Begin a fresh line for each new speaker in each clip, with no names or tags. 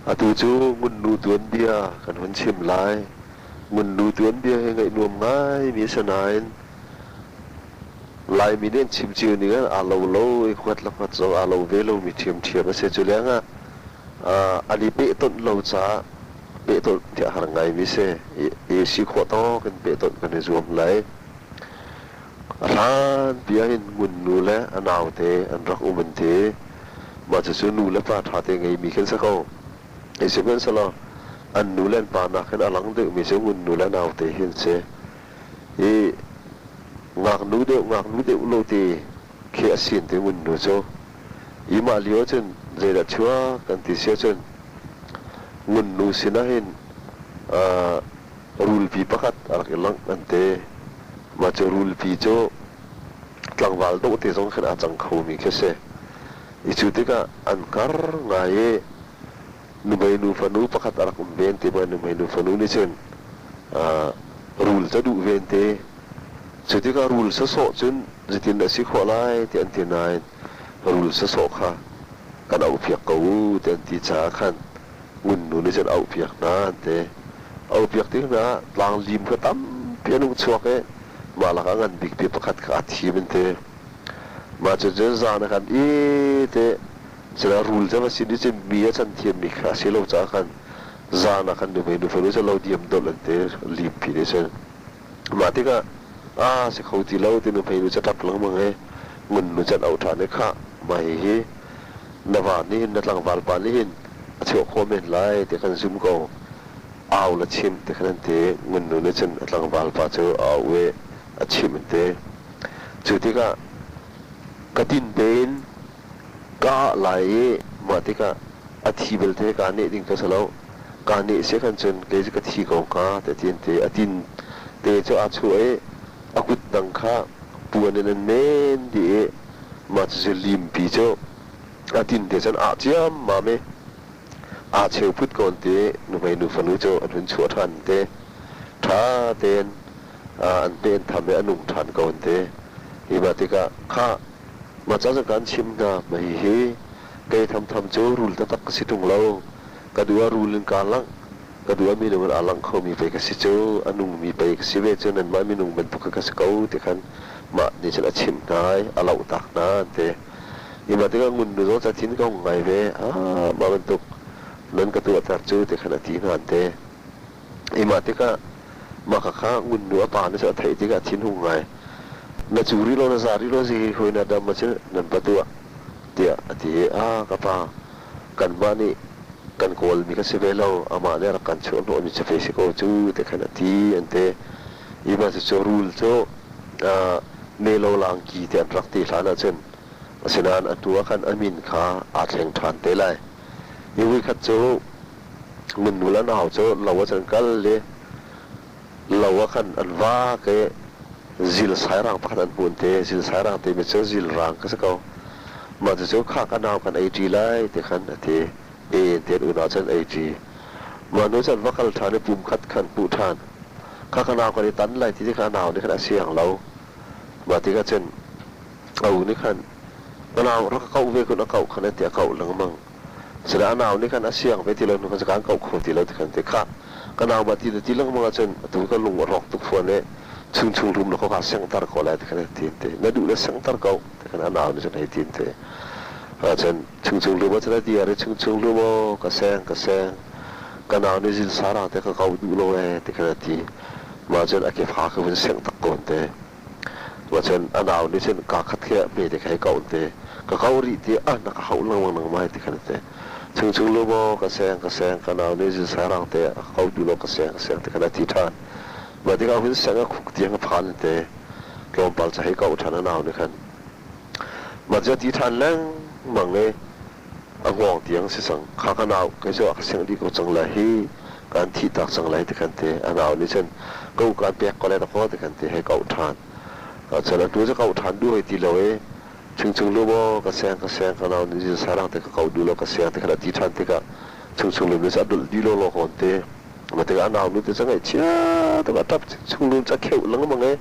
Atu cu Ngunnu tuanbia kan hun chim lai. Ngunnu tuanbia hi ngaih nuam ngaimi a si nain Laimi nih an chim cio ning ah aa lo lo i huat le huat zong aa lo ve lomi ṭhiamṭhiam a si. Cu lengah an i pehtonh lo caah pehtonh khi a har ngaimi si. I si khawh tawk in pehtonh kan i zuam lai. A hlanpi ahhin Ngunnu le a naute an rak um an ti. Mah cucu nu le pa ṭhate ngeimi khi an si ko. Hei sihmanhsehlaw an nu le an pa nakin a lang deuhmi cu Ngunnu le a naute hi an si. I ngaknu deuh ngaknu deuh lo ti khi a sin ti Ngunnu cu. I mah lio ahcun zeidah chuak kan ti si ahcun Ngunnu sinah hin rulpi pakhat a rak i langh an ti. Mah cu rulpi cu tlangval dawh te zong khin aa cang khomi khi a si. I cu tikah an hngar ngai i nuhmei nu fanu pakhat a rak um ve an ti. Mah nuhmei nu fanu nih cun rul cu a duh ve an ti. Cu tikah rul sawsawh cun zeitin a si khawh lai ti an ti nain rul sawsawh kha kan auhpiak ko u ti an ti caah khan Ngunnu nih cun auhpiak hna an ti. Auhpiak tik hna ah tlanglim kha tampi an hung chuak i mah lakah a ngan bikmi pakhat kha aa thim an ti. Mah cu cun zan ah khan i te sila rul cu va sin i cun mi a can thiammi kha a si lo caah khan zan ah khan nuhmei nufanu cu lo diam dolh an ti limpi nih cun. Mah tikah aa si kho ti lo ti nuhmei nu cu a ṭap lengmang i ngunnu cu an auh ṭhan i khah mah hihi na va nih hin na tlangval pa nih hin a chuah khawh men lai ti kan zum ko au la chim ti khan an ti. Ngunnu nih cun a tlangval pa cu a auh i a chimh an ti. Cu tikah ka tin tein ka ah lai i mah tikah a thi belte kaa neh ding ka si lo. Kaa neh si khan cun kei cu ka thi ko hnga tiah ti an ti. A tin te cu aa chuah i a kut dang kha puan in an men dih i mah cucu limpi cu a tin te cun ah ciammam i aa cheu phut ko an ti. Nuhmei nu fanu cu an hun chuah ṭhan an ti. Ṭha tein an hme an tham i a nung ṭhan ko an ti. Hi mah tikah khah mah ca cu kan chim hna mah hihi kei thamtham cu rul taktak ka si ṭung lo. Ka duh ah rul in kaa langh, ka duh ah minung in aa langh khomi pei ka si cu, a nungmi pei ka si ve cu, nanmah minung bantuk kha ka si ko ti khan mah nih cun a chimh hna i a lohtak hna an ti. Hi mah tikah ngunnu zong ca thin ka hung ngai ve. Ah, mah bantuk nan ka tuahter cu ti khan a ti hna an ti. I mah tikah mah khakha ngunnu a pa nih cun a theih tikah a thinhung ngai. Na cu rih lo, na za rih lo, zi hawi na dam ahcun nan va tuah tiah a ti i ah ka pa kanmah nih kan kawlmi ka si ve lo, amah nih a rak kan chuahhnawhmi cu ve si ko cu ti khan a ti an ti. I mah cucu rul cu melo langki ti an rak ti hlan ahcun asinain atu ah khan a min kha aa thleng ṭhan te lai. Hi voikhat cu Ngunnu le nau cu lo ah cun kal i lo ah khan an vak i zil sairang pakhat an hmuh an ti. Zil sairang timi cu zilrang ka si ko. Mah cucu kha ka nau kan ei ṭi lai ti khan a ti. E ti an unau cun an ei ṭi. Mah hnu cun va kal ṭhan i pum khat khan hmuh ṭhan. Kha ka nau kan i tan lai ti ti kha a nau nih khan a siang lo. Mah tikah cun a u nih khan ka nau rak ka kauh ve kun a kauh khan a ti a kauh lengmang. Sila a nau nih khan a siang ve ti lo hnu khan kaan kauh kho ti lo ti khan ti khah ka nau mah ti ti lengmang ahcun atu ka lung a rawk tuk fawn i chungchung rum na ko ka senghter ko lai ti khan ti ti na duh le senghter ko ti khan a nau nih cun hei ti ti ahcun chungchung lum ahcun a dir i chungchung lum aw ka seng ka seng ka nau nih zil sarang te ka kau duh lo ee ti khan a ti mah cun a kefa ka vun sengh tak ko te Cun a nau nih cun kaa khat khi hme te kha hei kauh te ka kau rih ti ah na ka hauh lengmang nangmah ti khan a ti. Chungchung lu maw ka seng ka seng ka nau nih zil sairang te a ka kau duh lo ka seng ka seng ti khan a ti ṭhan. Mah tikah hun seng a khuk tiang a phan te tlawmpal cu hei kauh ṭhan a nau nih khan. Mah cu a ti ṭhan lengmang i a hngawng tiang si cang. Kha ka nau kei cu a ka sengh dih ko cang lai hi kaan thih tak cang lai ti khan ti. A nau nih cun ka u kaan pek ko lai dakaw ti khan ti hei kauh ṭhan. Cun atu cu kauh ṭhan duh hoi ti lo i chungchung lu maw ka seng ka seng ka nau nih sarang te ka kauh duh lo ka seng ti khan a ti ṭhan tikah chungchung lu nih cun a dulh dih lawlaw ko an ti. Mah tikah a nau nu te cu ngaihchia tuk a ṭap chungchung lu cu a kheuh lengmang i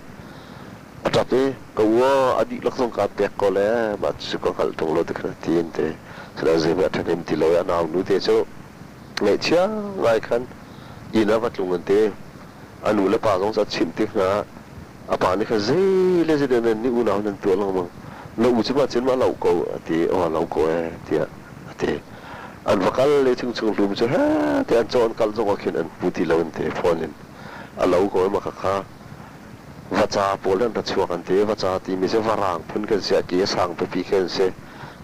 A ṭap i ka ua a dihlak zong kaan pek ko le mah cucu ka hngalh ṭung lo ti khan a ti an ti. Cudah zeihmanh a ṭhahnem ti lo i a naunu te cu Ngaihchia ngai khan inn ah va tlung an ti. A nu le pa zong cu a chimh tik hna ah a pa nih khan zei le zei dah nan nih unau nan tuah lengmang. Na u cu mah cun mah lo ko a ti. Aw lo ko ee tiah a ti. An va kal le chung chung hlum cu he tiah an caw an kalh zong ah khin an hmu ti lo an ti phone in. A lo ko i mah khakha vaca pawl an ra chuak an ti. Vaca timi cu varang phun kan si. A ke a sang pipi khi an si.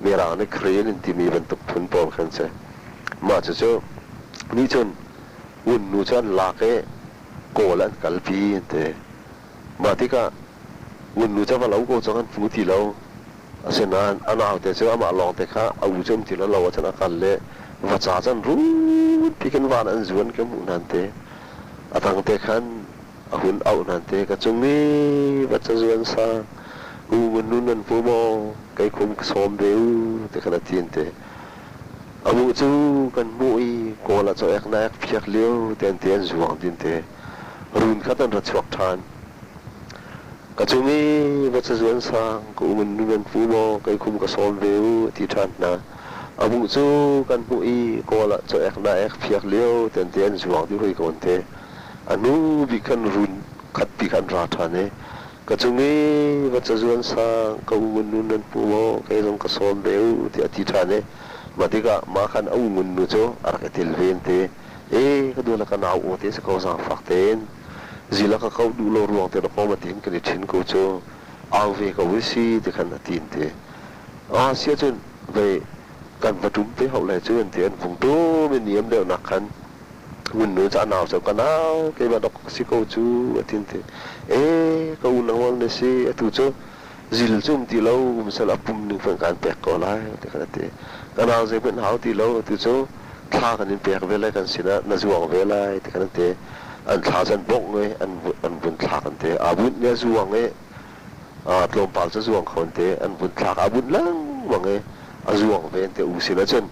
Mirang nih crane in timi bantuk phun pawl khi an si. Mah cucu nih cun ngunnu cu an lak i Kawl an kalpi an ti. Mah tikah ngunnu cu a va lo ko cang an hmu ti lo. Asinain a naute cu amah lawngte kha a u cu um ti lo lo ahcun a kal i vaca cu an runpi khin van an zuan khi hmuh hna an ti. A tangte khan a hun auh hna an ti. Ka cung i vaca zuan sang u ngunnu nan hmu maw? Kei khum ka sawm ve u ti khan a ti an ti. A muh cu kan hmuh i Kawl ah cawek na ek phiak lio te an ti an zuang din te. Run khat an ra chuak ṭhan. Ka cung i va cazuan sang ka um in nun an hmu maw kei khum ka sawm ve u a ti ṭhan hna. A muh cu kan hmuh i Kawl ah cawek na ek phiak lio te an ti an zuang dih hoi ko an ti. A hnu bik khan run khat pi kha an ra ṭhan i Ka cung i va cazuan sang ka u ngun nu nan hmu maw? Kei zong ka sawm ve u tiah a ti ṭhan i mah tikah mah khan a u ngun nu cu a rak i tel ve an ti. E ka dua le ka nau aw te si ko zaangfak tein zila ka koh duh lo ruang te dawkaw ma tiin kan i ṭhin ko cu au ve ko i si ti khan a ti an ti. Ah si ahcun vei kan va ṭum te hauh lai cu an ti an vung ṭum i niam deuhnak khan Ngunnu cu a nau cu ka nau keimah dok ka si ko cu a tin ti. E ka unau na si atu cu zil cu um ti lo um sel a pum ning hmanh kaan pek ko lai ti khan a ti. Ka nau zeihmanh hau ti lo atu cu thla kan in pek ve lai kan sinah na zuang ve lai ti khan a ti. An thla cu an bongh i an an vun thlak an ti. Aa bunh i a zuang i tlawmpal cu zuang kho an ti. An vun thlak aa bunh lengmang i a zuang ve an ti. U sin ahcun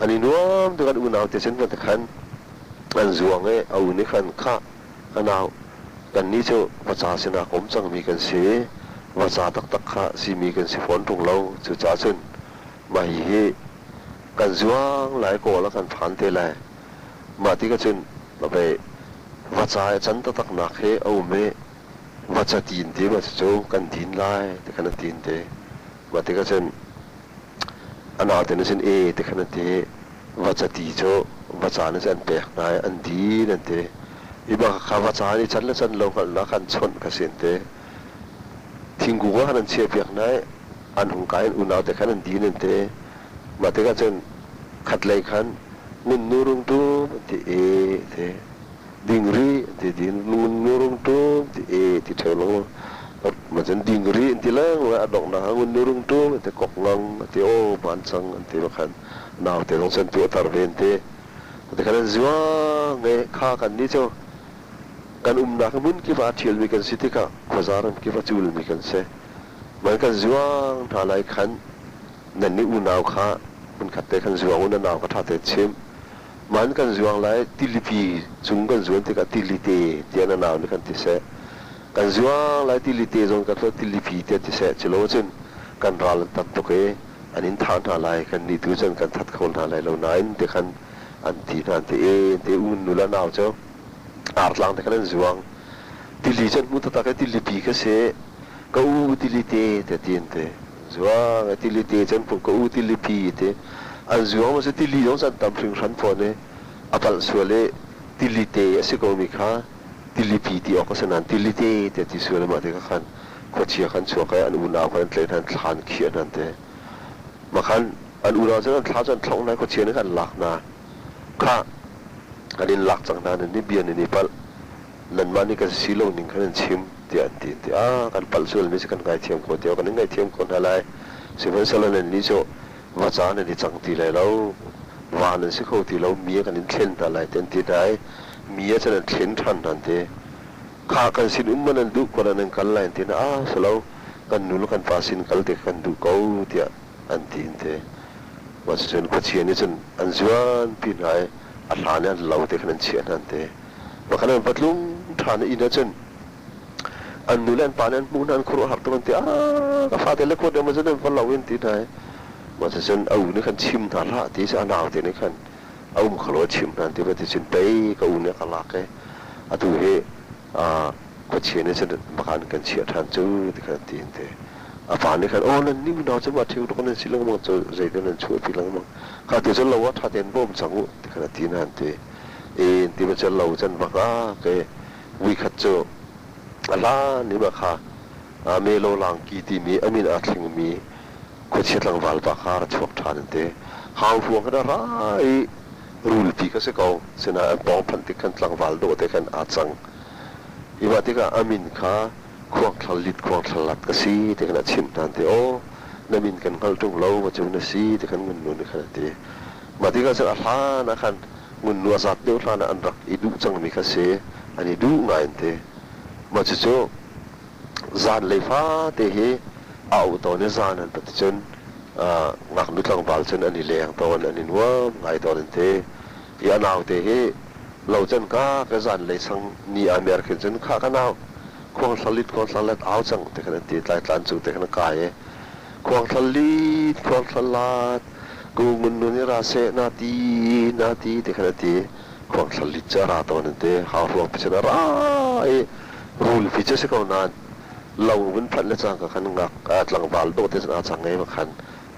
An i nuam tuk an unau te cun van khan an zuang i a u nih khan khah ka nau kannih cu vaca sinah ka um cangmi kan si vaca taktak kha simi kan si fawn ṭung lo cucaah cun mah hihi kan zuang lai kawl a kan phan te lai mah ti ka cun vei vaca i can taktaknak hi a um i vaca tin ti ma cucu kan din lai ti khan a tin te mah tikah cun A naute nih cun ee ti khan an ti. Vaca ti cu vaca nih cun an pek hna i an din an ti. Hi bak kha vaca nih can le can lo hngalhnak khan chawnh kha si an ti. Thingkung ah khan an chiahpiak hna i an hung kai in unau te khan an din an ti. Mah tikah cun khatlei khan ngunnu rungtum an ti ee ti. Ding rih an ti din ngunnu rungtum ti ee ti ṭheo lengmang. Mah cun ding rih an ti lengmang i a donghnak ah ngunnu rungtum an ti kok ngang an ti aw vancang an ti khan naute zong cu an tuahter ve an ti. Ti khan an zuang i kha kan nih cu kan umnak hmun kip ah aa ṭhialmi kan si tikah khuaza ram kip a culmi kan si. Man kan zuang hna lai khan nan nih unau kha hmunkhat te khan zuang u na nau kha ṭha tein chim. Man kan zuang lai tilipi cung kan zuan tikah tilite tiah na nau nih kan ti seh. Kan zuang lai tilite zong kan hluat tilipi tiah ti seh. Culo ahcun kan ral an tam tuk i an in thah hna lai kan nih tu cun kan that kho hna lai lo nain ti khan an ti hna an ti e an ti u nu le nau cu artlang te khan an zuang. Tili cu an hmu taktak i tilipi kha si ka u tilite tiah ti an ti. Zuang i tilite cu an hmuh ka u tilipi ti an zuang ma si tili zong cu an tam hringhran fawn i a palh sual i tilite a si komi kha tilipi ti awk a si nain tilite tiah ti sual i mah tikah khan khuachia khan chuak i an unau khan an tlaih hna an thla an khiah hna an ti. Mah khan an unau cu an thla cu an thlongh hna i khuachia nih khan an lak hna. Khah an in lak cang hna nan i bia nan i palh nanmah nih kan si lo ning khan an chim tiah an ti an ti. Ah kan palh sualmi cu kan ngaithiam ko tiah kan in ngaihthiam ko hna lai. Sihmanhsehlaw nannih cu vaca nan i cang ti lai lo, va nan si kho ti lo, mi ah kan in thlen hna lai ti an ti hna i mi ah cun an thlen ṭhan hna an ti. Kha kan sin um man an duh ko nan kal lai an ti hna. Ah si lo, kan nu le kan pa sin kal te kan duh ko tiah an ti an ti. Mah cucun khuachia nih cun an zuanpi hna i a hlan i an lo te khan an chiah hna an ti. Pakhat an va tlung ṭhan i inn ah cun an nu le an pa nih an hmuh hna an khuaruahhar tuk an ti ah ka fate le khuat deuh cun an va lo in ti hna i mah cucun a u nih khan chim hna hlah ti a nau te nih khan A um kho lo chim hna ti ti cun pei ka u nih ka lak i atu hi khuachia nih cun bak kan chiah ṭhan cu ti khan an ti an ti. A pa nih khan aw nan nih unau cu mah ṭheu tuk nan si lengmang cu zeidah nan chuahpi lengmang kha tu cu lo ah ṭha tein bawm cang u ti khan a ti hna an ti. E ti ma cun lo can bak ah ke vuikhat cu a hlan i mah kha Melo Langki timi a min aa thlengmi khuachia tlangval pa kha ra chuak ṭhan an ti. Hau hruang khan a ra i rulpi kha si ko. Sinain an pawng phanh tik khan tlangval dawh te khan aa cang. Hi mah tikah a min kha khuangthal lit khuangthal lat ka si ti khan a chimh hna an ti. Aw na min kan hngalh ṭung lo ma cu na si ti khan ngunnu nih khan a ti. Mah tikah cun a hlan ah khan ngunnu a zat deuh hlan ah an rak i duh cangmi kha si. An i duh ngai an ti. Mah cucu Zanlei fate hi a auh tawn i zan an pat cun ngaknu tlangval cun an i leng tawn, an i nuam ngai tawn an ti. Hi a naute hi lo can ka ka zanlei sang ni aa mer khin cun khah ka nau khuang thlalit khuang thlalet au cang ti khan an ti tlaitlan cung te khan a kai i khuang thlalit khuang thlalat ku ngun nu nih ra seh na ti na ti ti khan a ti. Khuang thlalit cu a ra tawn an ti. Hau ruang pi cun a ra i rulpi cu a si ko nain lo vun phanh le cangka khan ngak tlangval dawh te cun aa cang i khan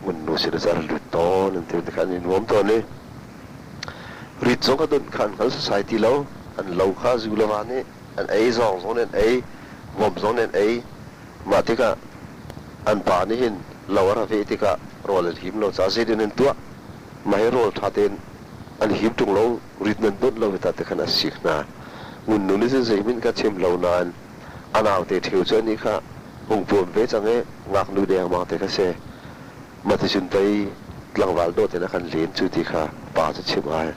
ngunnu sin ah a ra lut tawn an ti. Tikhan an i nuam tawn i rit zong kha donh kha an hngal sasai ti lo. An lo kha zu le va nih an ei, zawng zong nih an ei, vom zong nih an ei. Mah tikah an pa nih hin lo a ra veh tikah rawl an him lo caah zeitin an tuah? Mah hi rawl ṭha tein an him ṭung lo, rit nan donh lo ta ti khan a sik hna. Ngunnu nih cun zeihmanh ka chim lo nain a naute ṭheo cu anih kha hung puam ve cang i ngaknu dengmang te kha si. Mah ticun pei tlangval dawh tein a kan len cu ti kha pa cu chim ai.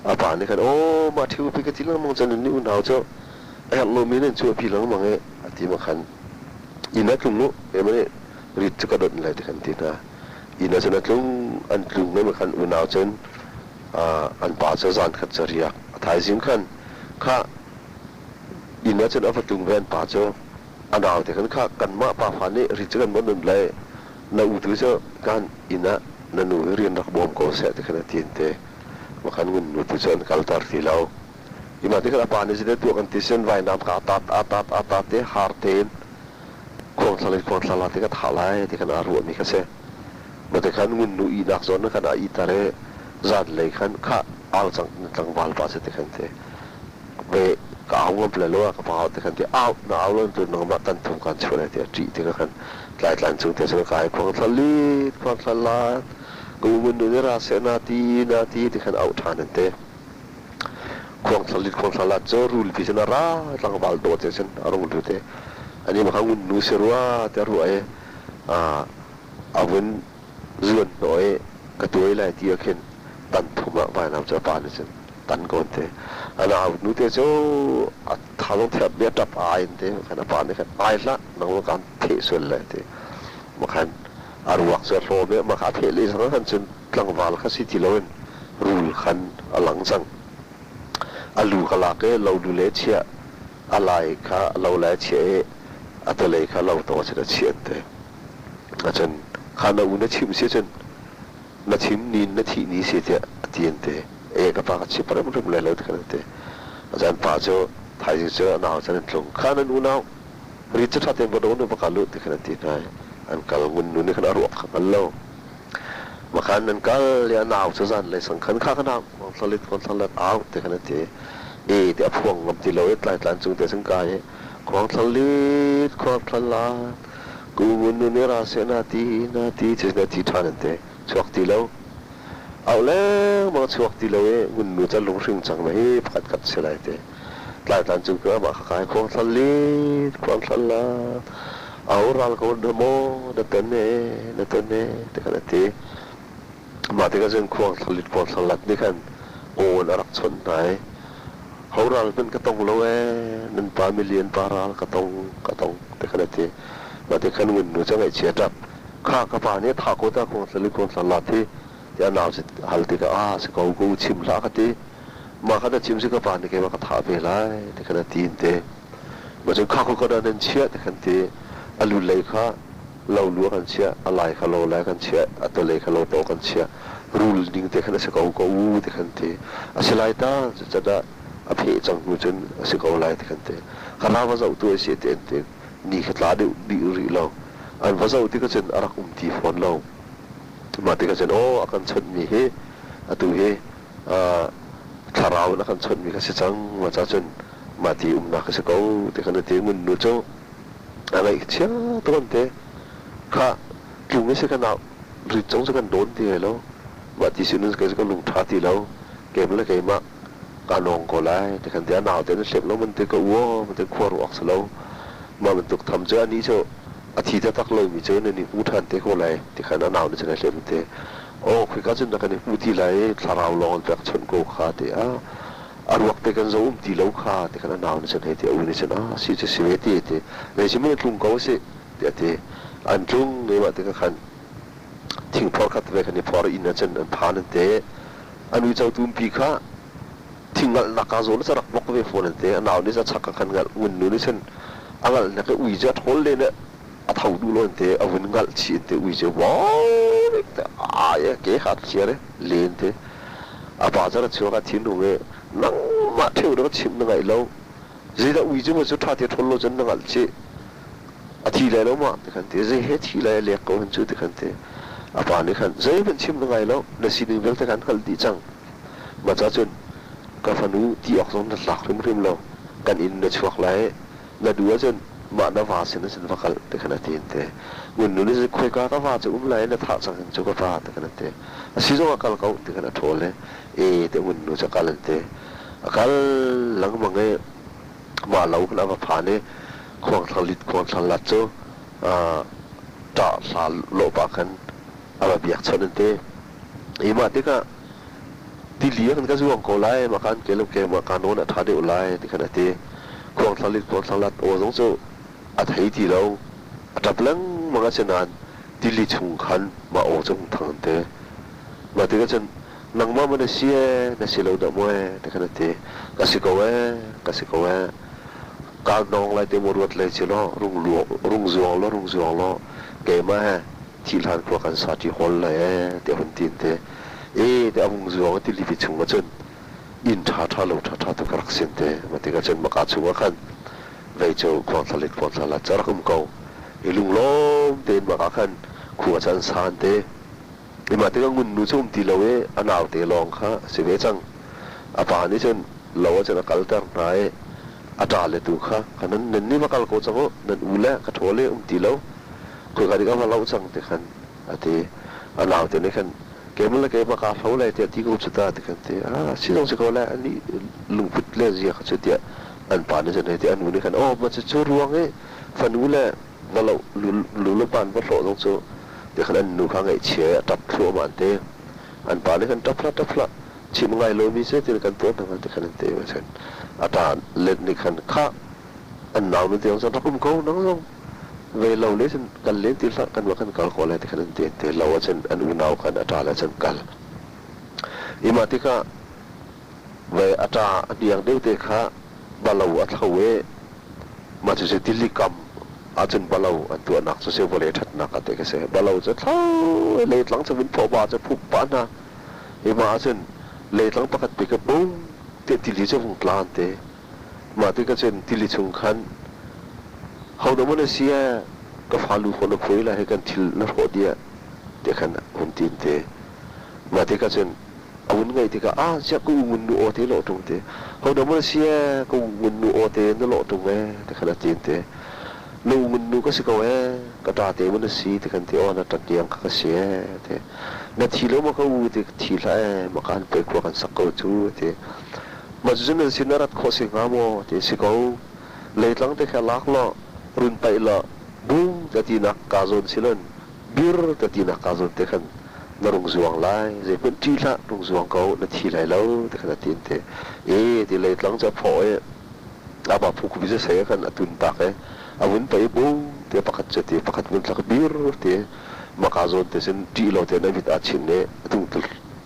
A pa nih khan aw mah ṭheo pi ka ti lengmang cun ni unau cu a herh lomi nan chuahpi lengmang i a ti ma khan inn ah tlung u keimah nih rit cu ka donh lai ti khan ti hna. Inn ah cun a tlung an tlung i khan unau cun an pa cu zan khat cu a riak. A thaizing khan khah inn ah cun a va tlung ve an pa cu a naute khan khah kanmah pafa nih rit cu kan va nun lai na u tu cu kan inn ah na nu hi rian rak bawm ko seh ti khan a ti an ti. Mah khan ngunnu tu cu an kalter ti lo. Hi mah ti khan a pa nih zeidah tuah kan ti sin vainam kha a tat a tat a tat i har tein khuangthla le khuangthla la ti ka thah lai ti khan aa ruahmi kha si. Mah ti khan ngunnu ihnak zawn khan aa ihter i zanlei khan khah au cang tlangval pa si ti khan ti. Ve ka au ngam le lo ah ka pa ti khan ti au na au lo tu nangmah tan thum kan chuah lai ti a ṭih ti kha khan tlaitlan cung te cun kai khuangthla lit khuangthla lat ka u ngunnu nih ra seh na ti na ti ti khan auh ṭhan an ti. Khuangthla lat cu rulpi cun a ra tlangval dawh te cun a rung lut i anih kha ngunnu si rua tiah a ruah i a vun zuan hnawh i ka tuai lai ti ah khin tan thum ah vainam cu a pa nih cun tan ko an ti. A nau nu te cu a tha zong thiam mi a ṭap ai an ti. Khan a pa nih khan ai hlah nang zong kaan theh sual lai a ti. Mah khan a ruak cu a hlawm i mah kha a theh leh cang ah cun tlangval kha si ti loin rul khan a lang cang. A lu kha lak i lo lu le chiah, a lai kha lo le chiah i a tawlei kha lo taw cun a chiah an ti. Cun kha na u na chim si cun na chim ni in na thih ni si tiah a ti an ti. E ka pa ka chim hrimhrim lai lo ti khan an ti. Cun pa cu thaizing cu a nau cun an tlung. Kha nan unau rit cu ṭha tein va dawn u va kal u ti khan an ti hna i an kal. Ngunnu nih khan a ruak kha hngal lo. Makhan nan kal i a nau cu zanlei sang khan kha ka nau khuangthlalit khuangthlalat au ti khan a ti. E ti a phuang ngam ti lo i tlaitlan cung te cun kai i khuangthlalit khuangthlalat ku ngun nu nih ra seh na ti na ti cu na ti ṭhan an ti. Chuak ti lo. Auh lengmang chuak ti lo i ngunnu cu lunghring cang na hi pakhat khat si lai ti. Tlaitlan cung tu amah kha kai khuangthlalit khuangthlalat au ral ko na maw na ton e na ton e ti khan a ti. Mah tikah cun khuangthlalit khuangthlalat nih khan aw in a rak chawnh hna i ho ral hmanh ka tong lo ee nan pa milian pa ral ka tong ka tong ti khan a ti. Mah ti khan ngunnu cu ngaihchia ṭap kha ka pa nih tha ko ta khuangthlalit khuangthlalat hi tiah nau cu hal tikah ah si ko ko chim hlah ka ti. Mah kha na chim si ka pa nih keimah ka thah ve lai ti khan a ti in ti. Mah cun kha khua nan chiah ti khan ti. A lu lei kha lo lu kan chiah, a lai kha lo lai kan chiah, a tawlei kha lo taw kan chiah. Rul ning te khan a si ko ko u ti khan ti. A si lai ta cucaah a pheh cang hnu cun a si ko lai ti khan ti. Ka ra va zoh tu a si ti an ti. Ni kha tla deuh dih rih lo. An va zoh tikah cun a rak um ti fawn lo. Mah tikah cun aw a kan chawnhmi hi atu hi thlarau in a kan chawnhmi kha si cang. Mah ca cun mah ti umnak a si ko ti khan a ti. Ngun nu cu a ngaihchia tuk an ti. Khah tlung i si kan au rit zong cu kan dawn ti lai lo. Mah ti sin in ka lung ṭha ti lo. Keimah le keimah kaa nawng ko lai ti khan ti a naute an hlep lo man ti ka u aw man ti khua ruak si lo. Mah bantuk tham cu anih cu a thi taktak lomi cu nan i hmu ṭhan te ko lai ti khan a nau nih cun a hlep te. Aw khoika cun na kan i hmu ti lai thlarau lawng an pek chawnh ko kha ti a a ruak te kan zo um ti lo kha ti khan a nau nih cun hei ti a u nih cun a si cu si ve ti ti zei si mun tlung ko si tiah a ti. An tlung i mah tikah khan thingphor khat ve khan i phor inn ah cun an phan an ti. An uico tumpi kha thing ngalhnak ah zawn a rak bok ve fawn an ti. A nau nih a chak ah khan ngalh ngun nu nih cun a ngalhnak i ui cu a ṭhawl len i a tho duh lo an ti. A vun ngalh chih an ti. Ui cu wow ai ke kha a thliar i len ti. A pa cu a ra chuak a thinhung i nangmah ṭheu na ka chimh na ngaih lo. Zeidah ui cu maw cu ṭha te ṭhawl lo cun na ngalh chih. A thi lai lo ma ti khan ti. Zei he thi lai a lek ko hen cu ti khan ti. A pa nih khan zeihmanh chim na ngai lo. Na sining vialte khan hngalh dih cang. Mah ca cun ka fanu ti awk zong na tlak hrimhrim lo. Kan inn na chuak lai. Na duh ahcun mah na va sin ah va kal ti khan a ti an ti. Ngun nu nih khuaika ka va cu um lai na thah cang hin cu ka pa ti khan a ti. A si zong ah kal ko ti khan a ṭhawl i e ti ngun nu cu a kal an ti. A kal lengmang i mah lo khan a va phan i khuangthlang lit khuangthlang lat cu ṭah hla lawh pah khan a va biakchawnh an ti. I mah tikah tili ah khan ka zuang ko lai, mah khan ke lo ke mah ka nawn a ṭha deuh lai ti khan a ti. Khuangthlang lit khuangthlang lat aw zong cu a thei ti lo. A ṭap lengmang a si nain tili chung khan mah aw cu hung thang an ti. Mah tikah cun nangmah maw na si ee, na si lo dah maw ee ti khan a ti. Ka si ko ee, ka si ko ee. Kaa nawng lai te maw ruat lei ci law, rung zuang law, rung zuang law, keimah he thihhlan khua kan sa ṭi hawl lai ee tiah hun ti te. E te a vung zuang i tilipi chung ah cun inn ṭha ṭha lo ṭha ṭha tu ka rak sin te. Mah tikah cun maka chung ah khan vei cu khuangthla lit khuangthla lat cu a rak um ko. I lunglawm tein maka khan khua cu an san te. Mah tikah ngunnu cu um ti lo i a naute lawng kha a si ve cang. A pa nih cun lo ah cun a kalter hna i a ṭale tu kha kha nan nan nih va kal ko cang u, nan u le ka ṭhawl i um ti lo, khoika dik ah va loh cang ti khan a ti. A naute nih khan keimah le keimah kaa hlo lai tiah ti ko cu ta ti khan ti. Ah si zong si ko lai anih lungput le zia kha cu tiah an pa nih cun hei ti. A nu nih khan aw mah cucu ruang i fanu le va loh lu le pan va hlawh zong cu ti khan an nu kha ngaihchia i a ṭap thluahmah an ti. An pa nih khan ṭap hlah ṭap hlah chim ngai lomi cu ti kan tuah hna ti khan an ti. Cun a ṭa let nih khan khah an nau nu tiang cun rak um ko nang zong ve lo le cun kal len ti hlah kanmah kan kal ko lai ti khan an ti an ti. Lo ah cun an unau khan a ṭa le cun kal. I mah tikah Vei a ṭa a hniang deuh te kha balo a thlo i mah cucu tili kam ahcun balo an tuahnak cu si vawlei ṭhatnak ah ti ka si. Balo cu thlo i leitlang cu vun phawh ba cu phuk pah hna. Hi mah ahcun leitlang pakhat pi kha bung tiah tili cu vung tla an ti. Mah tikah cun tili chung khan hodah maw na si ee ka fa lu fawn na phuai lai hi kan thil na hrawh dih ah tiah khan hun ti an ti. Mah tikah cun a vun ngaih tikah ah ziah ka u ngun nu aw te lawh ṭung te hodah maw na si ee ka u ngun nu aw te na lawh ṭung ee ti khan a ti an ti na u ngun nu ka si ko ee ka ṭa te maw na si ti khan ti aw na ṭa hniang kha ka si ee ti na thi lo maw ka u ti thi hlah ee mah kaan pei khua kan sak ko cu ti mah cucu nan sin na rat khawh si hnga maw ti si ko leitlang te kha lak law run paih law bung ka tinak kaa zawn si lon bir ka tinak kaa zawn te khan na rung zuang lai zeihmanh ṭih hlah rung zuang ko na thi lai lo ti khan a ti an ti e ti leitlang cu a phawh i amah phu cu sei ah khan a tun tak i a vun paih i bung tiah pakhat cu a ti pakhat vun thlak bir ti maka zawn te cun ṭih lo tein a mit aa chin i a tung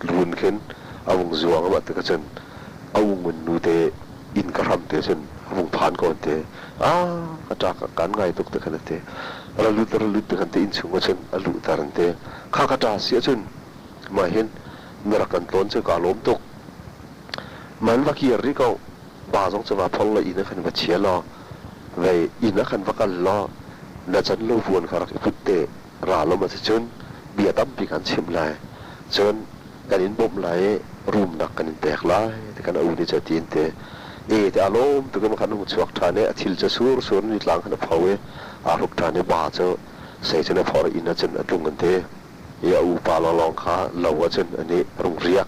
run khin a vung zuang amah tikah cun a ungun nu te inn ka hram te cun a vung phan ko an ti ah ka ṭa kan ngai tuk te khan a ti ra lut ra lut te khan te inn chung ah cun a luhter an ti kha ka ṭa si ahcun mah hin. Na rak kan tlawn cu kaa lawm tuk. Man va kir rih ko. Pa zong cu va phor law inn ah khan va chia law vei inn ah khan va kal law na can lo puan kha rak i put te ra law ma cun bia tampi kan chimh lai. Cun kan in bawmh lai i rumnak kan in pek lai ti kan a u nih cu a ti in ti. E ti aa lawm tuk i khan hung chuak ṭhan i a thil cu sur sur in tlang khan a pho i aa hruk ṭhan i ba cu sei cun a phor i inn ah cun a tlung an ti. I a upa lawnglawng kha lo ah cun an i rung riak.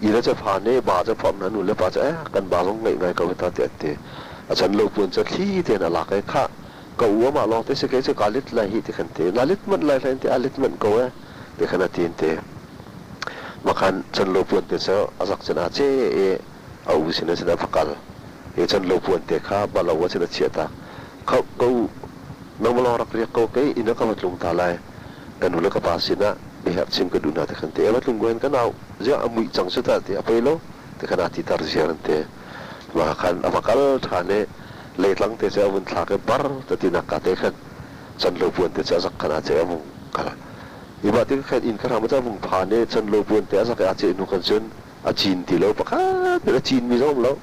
Inn ah cu phan i ba cu phorh hna nu le pa cu eh kan ba zong ngeih ngai ko hi ta tiah an ti. A chan lo puan cu thli tein a lak i khah ka u amah lawng te si kei cu kaa lit lai hih ti khan ti. Na lit manh lai hlei an ti a lit manh ko eh ti khan a ti an ti. Makhan chan lo puan te cu a zak cun aa ce i a u sin ah cun a va kal. I chan lo puan te kha balo ah cun a chiah tak. Kho ka u nangmah lawng rak riak ko kei inn ah ka va tlung ta lai. Ka nu le ka pa sinah biaherh chim ka duh hna ti khan ti. A tlung ko hin ka nau ziah a muih cang cu ta ti a poi lo ti khan aa ti tar ziar an ti. Mah khan a va kal ṭhan i leitlang te cu a vun thlak i bar ta ti nak ka te khan chan lo puan te cu a zak khan aa ceh a vung kal. I mah ti khan inn ka hram a vung phan i chan lo puan te a zak i aa ceh hnu khan cun a cin ti lo pakhat a cin mi zong um lo.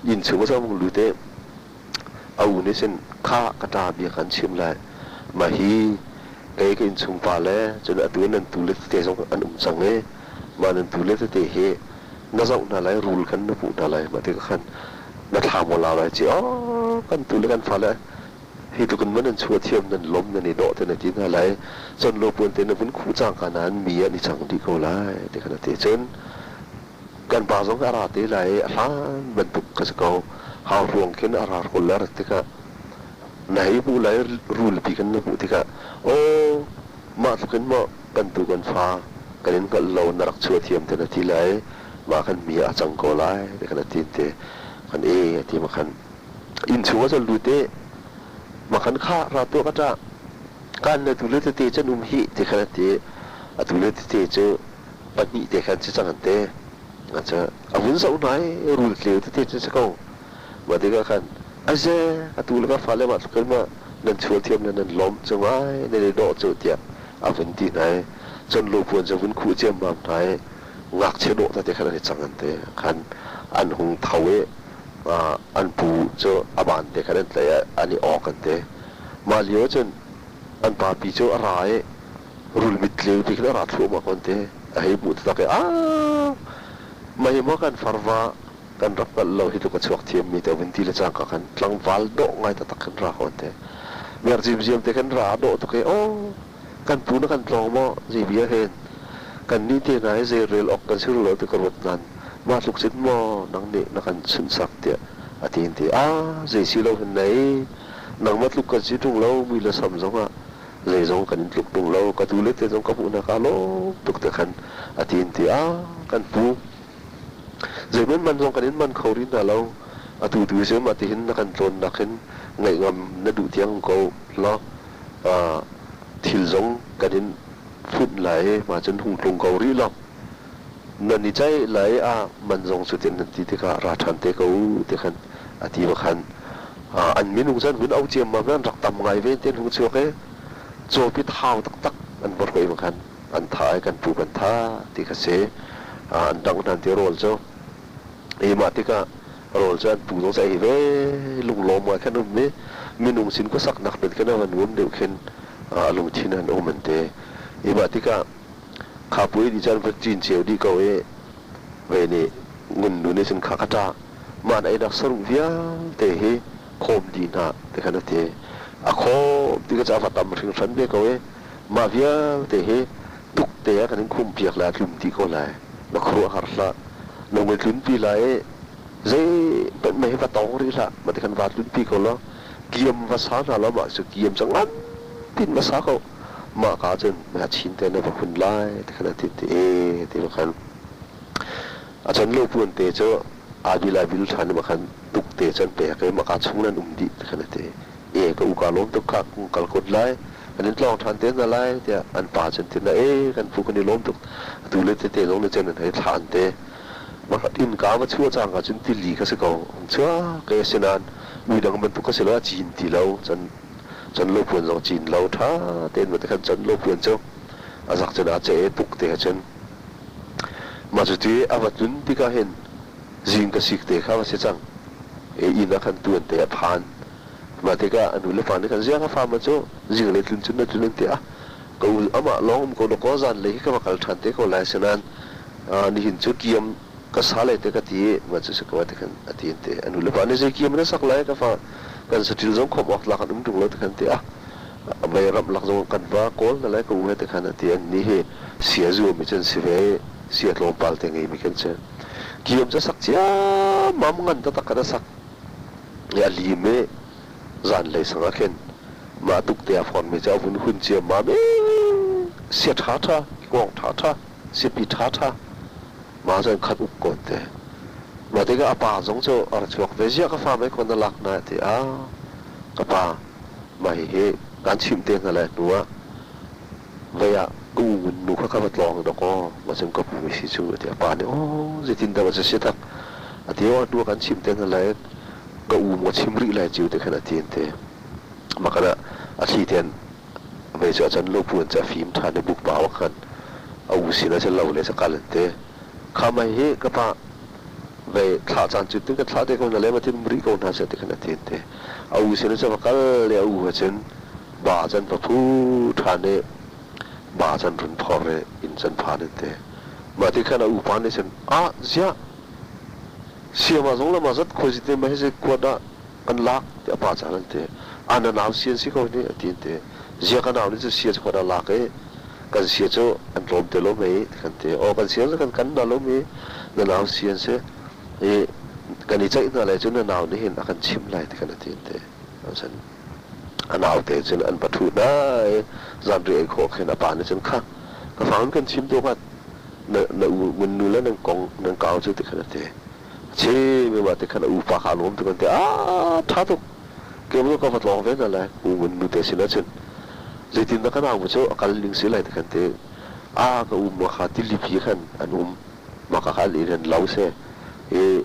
Inn chung a vung lut i A u nih cun khah ka ṭa bia kan chimh lai. Mah hi kei ka innchungpa le cun atu nan tule tete zong an um cang i mah nan tule tete hi na zoh hna lai rul khan na hmuh hna lai mah tikah khan na thla maw lau lai ci aw kan tule kan fale hi tluk in maw nan chuah thiam nan lawm nan i dawh te na ti hna lai cun lawpuan te na vun khuh cangka nain mi an i cang dih ko lai ti khan a ti cun Kan pa zong a ra te lai i a hlan bantuk ka si ko. Hauhruang khin a ra hrawl le a rat tikah na hei hmuh lai rulpi kan na hmuh tikah aw mah tluk in maw kan tu kan fa kan in hngalh lo na rak chuah thiam te na ti lai mah khan mi a cang ko lai ti khan a ti te kan e a ti ma khan inn chung a zon lut i ma khan kha ra tuah ka ṭah kan na tu le tete can um hi ti khan a ti atu le tete cu pahnih te khan si cang an ti. A vun zoh hna i rul tleu tete cu si ko. Mah tikah khan aze atu le ka fale mah tluk in mah nan chual thiam le nan lawmh cu ngai nan i dawh cu tiah a vun ti hna i cun lupuan cu vun khuh ciammam hna i ngakchia dawh tete khan an i cang an ti. Khan an hung tho i an pu cu a ban te khan an tlaih i an i awk an ti. Mah lio cun an papi cu a ra i rul mittleu ti khin a ra thluahmah ko an ti. A hei hmuh taktak i aa mah hi maw kan farva kan rak hngalh lo hi tluk a chuak thiammi te vun ti le cangka khan tlangval dawh ngai taktak khin ra ko an ti. Mer zimziam te khin ra dawh tuk i aw kan pu na kan tlawng maw zei bia hen kan nih te hna hi zei rel awk kan si lo ti ka ruat nan mah tluk cun maw nang nih na kan sunhsak tiah a ti in ti a zei si lo hin nei nangmah tluk kan si ṭung lo mui le sam zongah zeizong kan in tluk tung lo ka tu le te zong ka hmuh hna lawm tuk te khan a ti in ti a kan pu zeihmanh man zong kan in man kho rih hna lo atu tu cu mah tihin na kan tlawn nak hin ngaih ngam na duh tiang ko lo thil zong kan in funh lai ma cun hung tlung ko rih lo nan i ceih lai ah man zong cu tin nan ti tikah ra ṭhan te ko ti khan a ti va khan an minung cu an vun au ciammam i an rak tam ngai ve ti an hung chuak i cawpi thau taktak an va hruai va khan an tha i kan pu kan tha ti kha si an dangh hna ti rawl cu i mah tikah rawl cu an pu zong cu ei ve lunglawm ngai khan um i minung sin khuasaknak hmanh khan a va nuam deuh khin a lungthin an um an ti i mah tikah kha puai dih cun va cin cio dih ko i ve nih ngun nu nih cun kha ka ṭah mah na einak saruh vialte hi khawm dih hna ti khan a ti a khawm ti ka cu a va tam hringhran ve ko i mah vialte hi tuk te ah kan in khum piak lai a tlum dih ko lai na khuaruahhar hlah na ngai tlunpi lai i zeihmanh mei hi va tawng rih hlah mah ti khan va tlunpi ko law kiam va sa hna law mah cu kiam cu ngan tin va sa ko mah ka cun na chin te na va hun lai ti khan a ti ti e ti khan a chan lo puan te cu aa bil aa bil ṭhan i khan tuk te cun pek i maka chung nan um dih ti khan a ti e ka u ka lawm tuk kha kung kal kut lai kan in tlawng ṭhan te hna lai tiah an pa cun ti na e kan pu kan i lawm tuk atu le tete zong nih cun an hei thla an te inn ka va chuah cang ah cun tili ka si ko chuak ke asinain ui dang bantuk ka si lo a cin ti lo cun cun lo puan zong cin lo ṭha tein va ti khan cun lo puan cu a zak cun aa ce tuk te cun. Mah cuti a va tlun tikah hin zing ka sik te kha va si cang. I inn ah khan tuan te a phan. Mah tikah a nu le pa nih khan ziang a fa ma cu zinglei tlun cun na tlun an ti ah ka u amah lawng um ko dawkaw zanlei hi ka va kal ṭhan te ko lai asinain nihin cu kiam ka sa lai te ka ti i mah cu si ko ti khan a ti an ti. A nu le pa nih zei kiam na sak lai ka fa kan saṭil zong khawmh awk tlak an um ṭung lo ti khan ti ah mei ramh lak zong kan va kawl hna lai ka u he ti khan a ti. An nih hi sia zuami cu an si ve i sia tlawmpal te ngeimi kan si. Kiam cu a sak ciammam ngan taktak khan a sak. I a lim i zanlei sang ah khin mah tuk te a fawnmi cu a vun hun ciammam i sia ṭhaṭha, kuang ṭhaṭha, siapi ṭhaṭha mah cu an khat uk ko te. Mah tikah a pa zong cu a ra chuak ve ziah ka fa mei khawn na lak na ti a ka pa mah hihi kan chimh te hna lai hnu ah vei ah ka u ngun nu kha ka va tlawng dawkaw ma cun ka pu si cu a ti a pa nih aw zeitin dah va si tak a ti aw hnu ah kan chimh te hna lai ka u maw chim rih lai ciu te khan a ti an ti mah kan ah a thli ten vei cu a can lo pu an cu a fim ṭhan i bukbau ah khan a u sin ah cun lo le cu kal an ti kha mei hi ka pa vei thlah caan cu tin ka thlah te ko hna le ma tin rih ko hna seh ti khan a ti an ti a u sin ah cun va kal le a u he cun ba can va phu ṭhan i ba can run phor i inn can phan an ti mah ti khan a upa nih cun ah ziah siama zong le ma zat khuazi te ma hi zei kuat ah an lak ti a pa caan an ti a na nau si an si ko ni a ti an ti zia ka nau nih cu sia cu kuat ah lak i kan sia cu an tlawm te lo mei ti kan ti aw kan sia cu kan kan na lo mi na nau si an si i kan i ceih hna lai cu na nau nih hin a kan chim lai ti kan a ti an ti cun a naute cun an va ṭhu hna i zanriah ei khawh khin a pa nih cun kha ka fa kan chim tuk ah na na u ngun nu le nan kong nan kau cu ti khan a ti che mi ma ti khan a upa kha lawm tuk an ti a ṭha tuk ke ka va tlawng ve hna lai u ngun nu te sin ah cun zeitin dah ka nau cu a kal ning si lai ti khan ti a ka um ma kha tilipi khan an um ma ka kha an in lo se i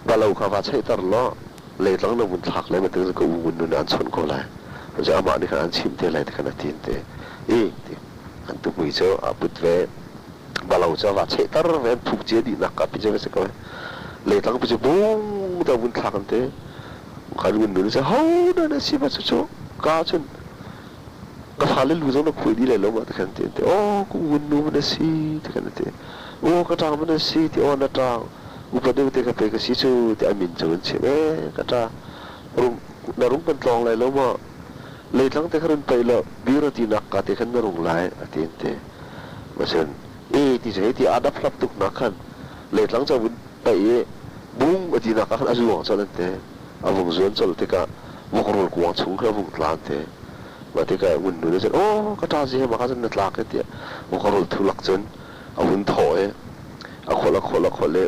palo kha va cheihter law leitlang na vun thlak le matin ka u ngun nun an chon ko lai cu amah nih khan an chim te lai ti khan a tin te i ti an tuhmui cu a put ve balo cu va chehter ve an phuk cia dih nak ka pi cu si ko leitlang pi cu bung ta vun thlak an te khan ngun nun cu ho na na si ba cu cu ka cun ka fale lu zong na khuai dih lai lo ma ti khan ti an ti aw ku ngun nu na si ti khan ti aw ka ṭang na si ti aw na ṭang upa deuh te ka pe ka si cu ti a min cu an chim e ka ṭa rung na rung kan tlawng lai lo maw leitlang te kha run paih lo bira ti nak ka te khan na rung lai a ti an ti masen e ti cu ti a dap hlap tuk nak khan leitlang ca vun paih i bung a ti nak ah khan a zuang colh an ti a vung zuan colh tikah vokrawl kuang chung kha a vung tla an ti mah tikah ngun nu nih cun aw ka ṭa zi he mah kha cun na tlak e tiah vokrawl thu lak cun a vun thawh i a khawlh a khawlh a khawlh i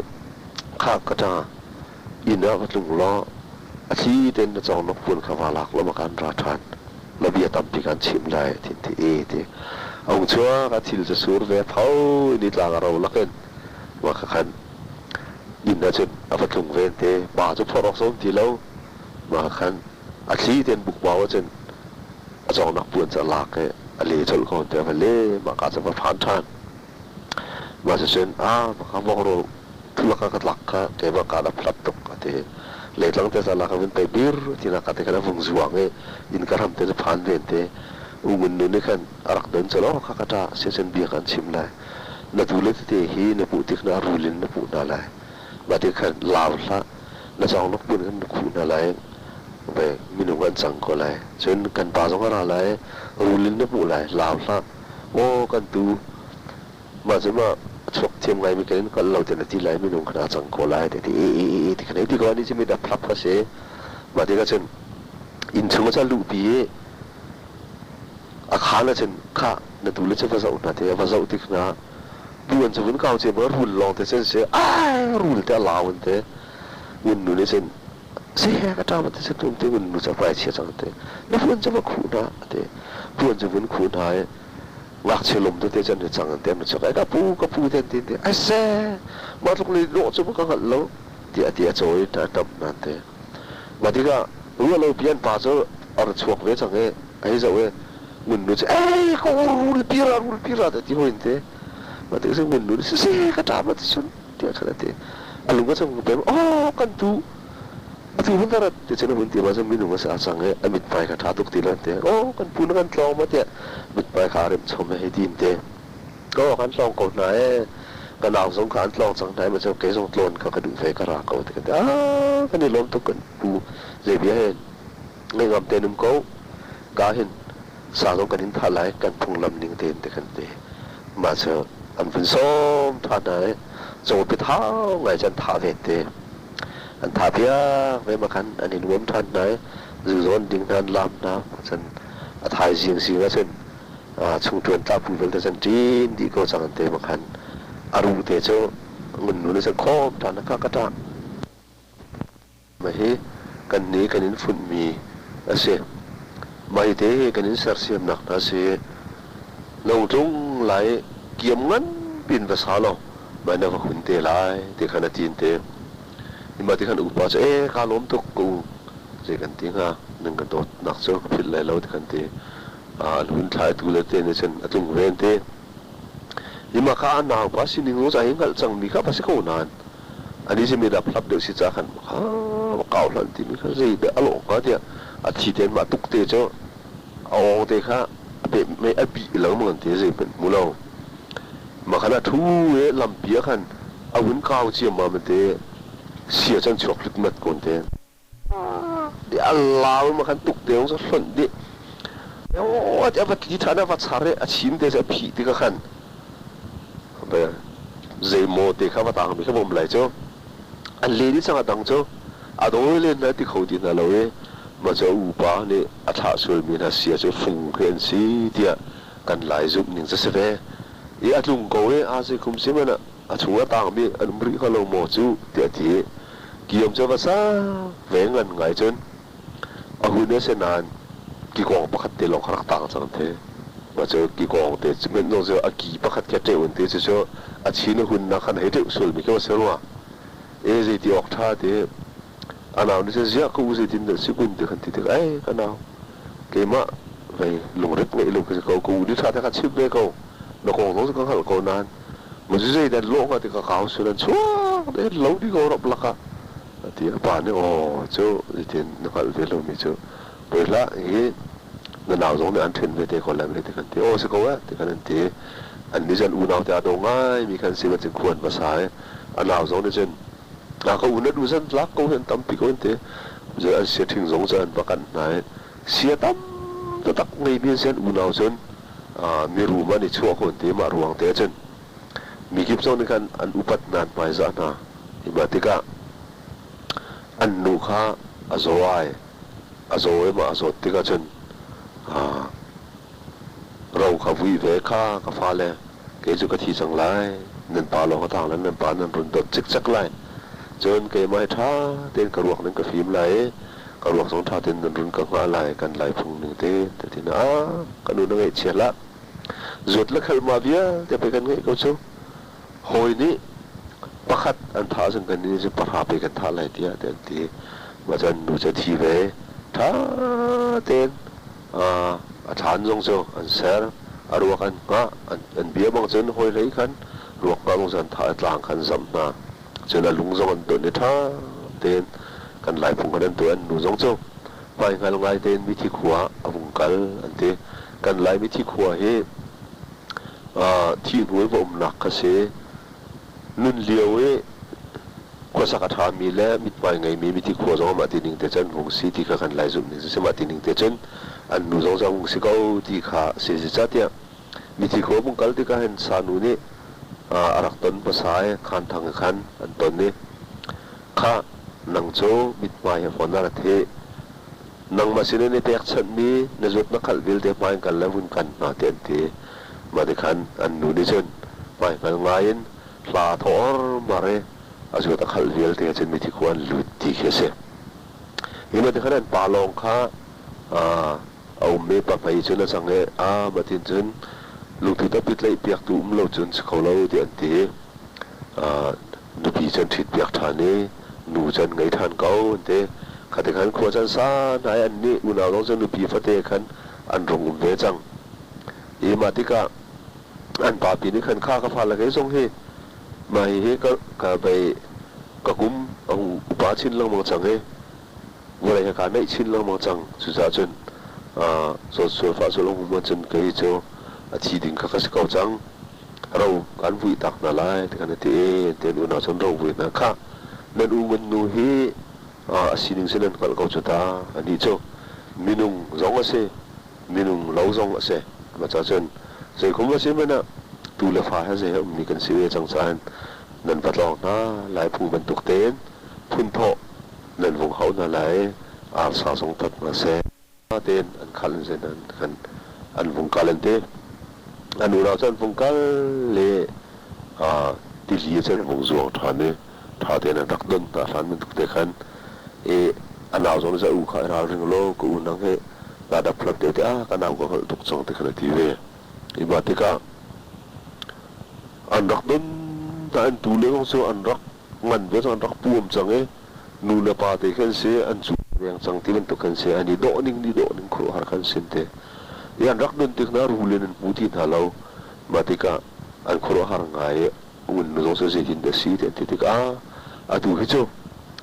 kha ka ṭa inn ah va tlung law a thli tein na cawngnak puan kha vaa lak law ma kan ra ṭhan na bia tampi kan chim lai ti ti e ti a hung chuak a thil cu sur ve pho in i tlang a ro lakin mah kha khan inn ah cun a va tlung ve te pa cu phorh awk zong ti lo mah khan a thli tein bukbau ah cun a cawngnak puan cu a lak i a le colh ko te a va le mah ka cu va phan ṭhan mah cucun a maka vok thulak ah ka tlak kha keimah ka dap hlap tuk a ti leitlang te lak a vun pe bir tinak ka te khan a vung zuang i inn ka hram te cu phan ven te ungun nu nih khan a rak don calo kha ka ṭa siacun bia kan chim lai na tu le tete hi na puh tik na rul in na puh hna lai mah ti khan lau hlah na cawnglok pun khan na khuh hna lai ve minung an cang ko lai cun kan pa zong a ra lai rul in na hmuh lai lau hlah aw kan tu mah cu mah a chuak thiam ngai mi kan in hngal lo te na ti lai minung khan a cang ko lai te ti e e e ti khan ei ti ko ani cu mi dap hlap kha si mah tikah cun inn chung ah luhpi i a khaan ah cun khah na tu le cu va zoh hna te va zoh tik hna tu an cu vun kau cia ma rul lawng te cun si ai rul te a lau an te ngun nu nih cun si he ka ṭa te cun te ngun nu cu a hmai chia cang te na puan cu va khuh hna te puan cu vun khuh hna i ngakchia lum te cun cang an te an chuak ai ka pu ka pu te an ti te ai se mah tluk le lawh cu ka hngalh lo tiah ti a cawi ta ṭap nan te Mah tikah ruahlopi an pa cu a ra chuak ve cang i a hei zoh i ngunnu cu ei ka rulpi ra rulpi ra ti hawi te. Mah tik cun ngun nu nih siseh ka ṭa ma ti cun tiah khan a ti. A lung a cang pem aw kan tu atu hun rat ti cun a hun ti ma cun minung a si a cang i a mithmai kha ṭha tuk ti lo an ti. Aw kan pu na kan tlawng ma tiah mithmai kha a remh chom hei ti in te. Aw kan tlawng ko hna ee ka nau zong kha an tlawng cang hna i ma cu kei zong tlawn kha ka duh ve ka ra ko ti kan ti. Ah kan i lawm tuk kan pu zei bia hen ngaihngam tein um ko ka hin sa zong kan in thah lai kan phunglam ning tein ti kan ti. Mah cu an vun sawm ṭhan hna i cawpi thau ngai cu an thah ve te. An thah piak ve ma khan an i nuam ṭhan hna i zu zawn ding hna an laam hna. Cun a thaizing zing ah cun chungṭuan tlapu vialte cun ṭin dih ko cang an ti ma khan a ruh te cu ngunnu nih cun khawm ṭhan a ka ka ṭah. Mah hi kannih kan in funhmi a si. Mah hi te hi kan in sersiamnak hna a si. Lungtlung lai kiam nganpi in va sa law mah na va hun te lai ti khan a ti te. Mah ti khan upa cu ee kaa lawm tuk ka u zei kan ti hnga nan ka dawtnak cu ka philh lai lo ti khan ti. An hun thlaitu le te nih cun a tlung ve an ti. Hi mah kha a naupa sining zong ca hi hngalh cangmi kha va si ko nain Anih cu mi hlap deuh si ca khan kha kau hlan timi kha zeidah a lawh hnga tiah a thi tein mah tuk te cu a awng te kha a peh mei a bih lengmang an ti zeihmanh hmu lo. Mah khan a ṭhu i lampi ah khan a vun kau ciammam an ti sia cu an chuak hlutmat ko an ti. A lau ma khan tuk te cu hlonh dih. A va tli ṭhan a va char i a chin te cu a phih tikah khan zeimaw te kha va tangmi kha va um lai cu. An len i cang a dang cu a dawi len hna ti kho ti hna lo i mah cu a upa nih a thlah sualmi hna sia cu fung khi an si tiah kan Lai zumh ning cu si ve. I a tlung ko i aa zei kum si hmanh ah a chung a tangmi an um rih hnga lo maw cu tiah a ti i kiam cu a va sang ve ngan ngai cun a hun a si nain kikawng pakhat te lawng kha rak tang cang the mah cu kikawng te cu hmenh zong cu a ki pakhat khi a ṭeu an ti cucu a chin a hunnak khan hei ṭeuh sualmi khi a si rua e zeiti awk ṭha ti a nau nih cun ziah ka u zeitin dah si kun ti khan ti tik ai ka nau keimah vei lungrit ngeih lo ka si ko ka u nih ṭha te kha chim ve ko na kong zong cu ka hngalh ko nain mazu zeidan lawh hnga ti ka kau sul an chuak de lo di ko rop lakah a ti a pa nih aw cu zeitin na hngalh ve lomi cu poi hlah hi na nau zong nih an ṭhen ve te ko lai ti kan ti aw si ko eh ti kan an ti an nih cun unau te aa daw ngai mi khan si cun khuan va sa i a nau zong nih cun a ka u na du zan tlak ko hi an tampi ko an ti an sia ṭhing zong cu an va kanh hna i sia tam taktak ngeimi an si an unau cun mirum an i chuah ko an ti mah ruang te cun mikip zong nih khan an upat hna an hmaizah hna hi mah tikah an nu kha a zaw ai a zaw i mah a zawt tikah cun Ro kha vui ve kha ka fale, kei cu ka thi cang lai. Nan pa lawng a tang lai, nan pa nan run dawt cikcek lai. Cun keimah hi ṭha tein ka ruak nan ka fim lai i ka ruak zong ṭha tein nan run ka hngah lai, kan lai phung ning tein ti ti na ah ka nu na ngaihchia hlah. Zuat le khalh ma vialte pei kan ngeih ko cu. Hawi nih pakhat an thah ahcun kannih nih cun pahra pe kan thah lai tiah an ti. Mah cu an nu cu a thi ve. Ṭha tein a thlaan zong cu an ser. A ruak an hngah. An bia bang cun hawi hlei khan ruak hngah zong cu an thah i tlang khan an zamh hna. Cun a lung zong an donh i ṭha tein kan Laiphung khan an tuah. An nu zong cu hmaihngal ngai tein mithi khua ah a vung kal an ti. Kan Lai mithi khua hi thih hnu i va umnak kha si. Nun lio i khuasak a ṭhami le mithmai ngeimi mithi khua zong amah tining te cun vung si ti kha kan Lai zumh ning cu si. Mah tining te cun an nu zong cu a vung si ko ti kha si. Zeicahtiah mithi khua vung kal tikah hin sanu nih a rak ton hmasa i khaan thang i khan an ton i khah nang cu mithmai he fawn na ra theh. Nangmah sin in i pekchanhmi na zuat na khalh vialte hmai in kal le vun kan hna tiah an ti. Mah ti khan an nu nih cun hmaihngal ngai in hla a thawh ormar i a zuat a khalh vialte he cun mithi khua an lut ti khi a si. Hi mah ti khan an pa lawng kha a um i pahmei cun a cang i a mah tin cun lungthu tampi tlaihpiaktu um lo cun si kho lo tiah an ti. Nupi cu an ṭhitpiak ṭhan i nu cu an ngei ṭhan ko an ti. Khati khan khua caan sa hna i annih unau zong cu nupi fate khan an rung um ve cang. I mah tikah An papi nih khan kha ka fale kei zong hi mah hihi ka ka bei ka kum a hung upa chin lengmang cang i vawlei he kaa naih chin lengmang cang. Cucaah cun zawt sual fah sual hung um ahcun kei cu a thi ding kha ka si ko cang. Ro kan vuih tak hna lai ti kan ti i an ti. An unau cun ro vui hna khah nan u ngun nu hi a sining si nan hngalh ko cu ta. Anih cu minung zong a si, minung lo zong a si. Mah ca cun zeikhum a si hmanh ah tu le fa he zei he ummi kan si ve cang caah nan va tlawng hna lai phung bantuk tein phunthawh nan vung hauh hna lai i arsa zong tat hna seh tein an khalh in zein an kan an vung kal an ti. An unau cu an vung kal le tili cu an vung zuang ṭhan i ṭha tein an rak don hna hlan bantuk te khan i a nau zong nih u kha i ralring law ka u nang hi naa dap hlam te ah ka nau ka hngalh tuk cang ti khan a ti ve. I mah tikah an rak don hna an tu le zong cu an rak ngan ve cang an rak puam cang i nu le pa te khan si an cu veng cang ti bantuk khan si an i dawh ning ni dawh ning khuaruahhar khan sin te i an rak don tik hna rul in an hmu ti hna lo. Mah tikah an khuaruahhar ngai i ngun nu zong cu zeitin dah si ti an ti tikah atu hi cu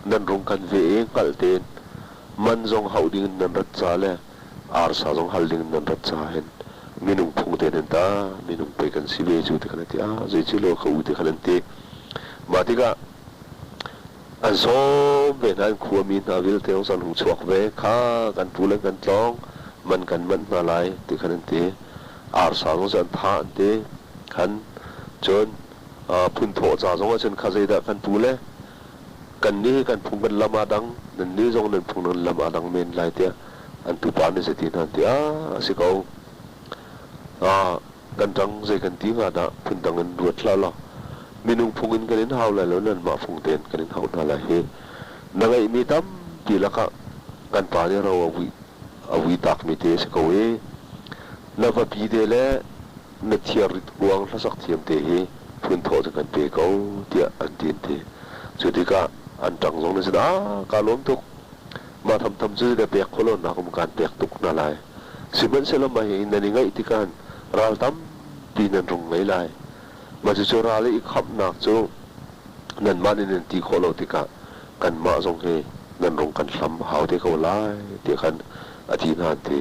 nan rung kan ve i hngalh tein man zong hauh ding in nan rat ca le arsa zong hal ding in nan rat ca hin minung phung te nan ta minung pei kan si ve cu ti khan an ti. Ah zei ci lo ka u ti khan an ti. Mah tikah an sawm ve hna, an khuami hna vialte zong an hung chuak ve kha kan pu le kan tlawng man kan manh hna lai ti khan an ti. Arsa zong cu an thah an ti khan. Cun phunthawh ca zong ah cun kha zeidah kan pu le kan nih kan phung kan lam aa dang, nan nih zong nan phung nan lam aa dang men lai tiah an tupa nih zei ti hna an ti. Ah a si ko, kan ṭang zei kan ti hnga dah, phundang in ruat hlah law minung phung in kan in hau lai lo, nanmah phung tein kan in hauh hna lai hi. Na ngeihmi tampi lakah kan pa nih ro a vui a vui takmi te a si ko i na vapi te le na thiarrit kuang hlasak thiam te hi phunthawh cu kan pe ko tiah an ti an ti. Cu tikah an ṭang zong nih cun ah kaa lawm tuk, mah thamtham cu na pek khawh lo nak um kaan pek tuk hna lai, sihmanhsehlaw mah hi nan i ngaih tikah ral tampi nan rung ngei lai. Mah cucu ral i i khamhnak cu nanmah nih nan ti khawh lo tikah kanmah zong hi nan rung kan hlam hau te ko lai tiah khan a ti hna an ti.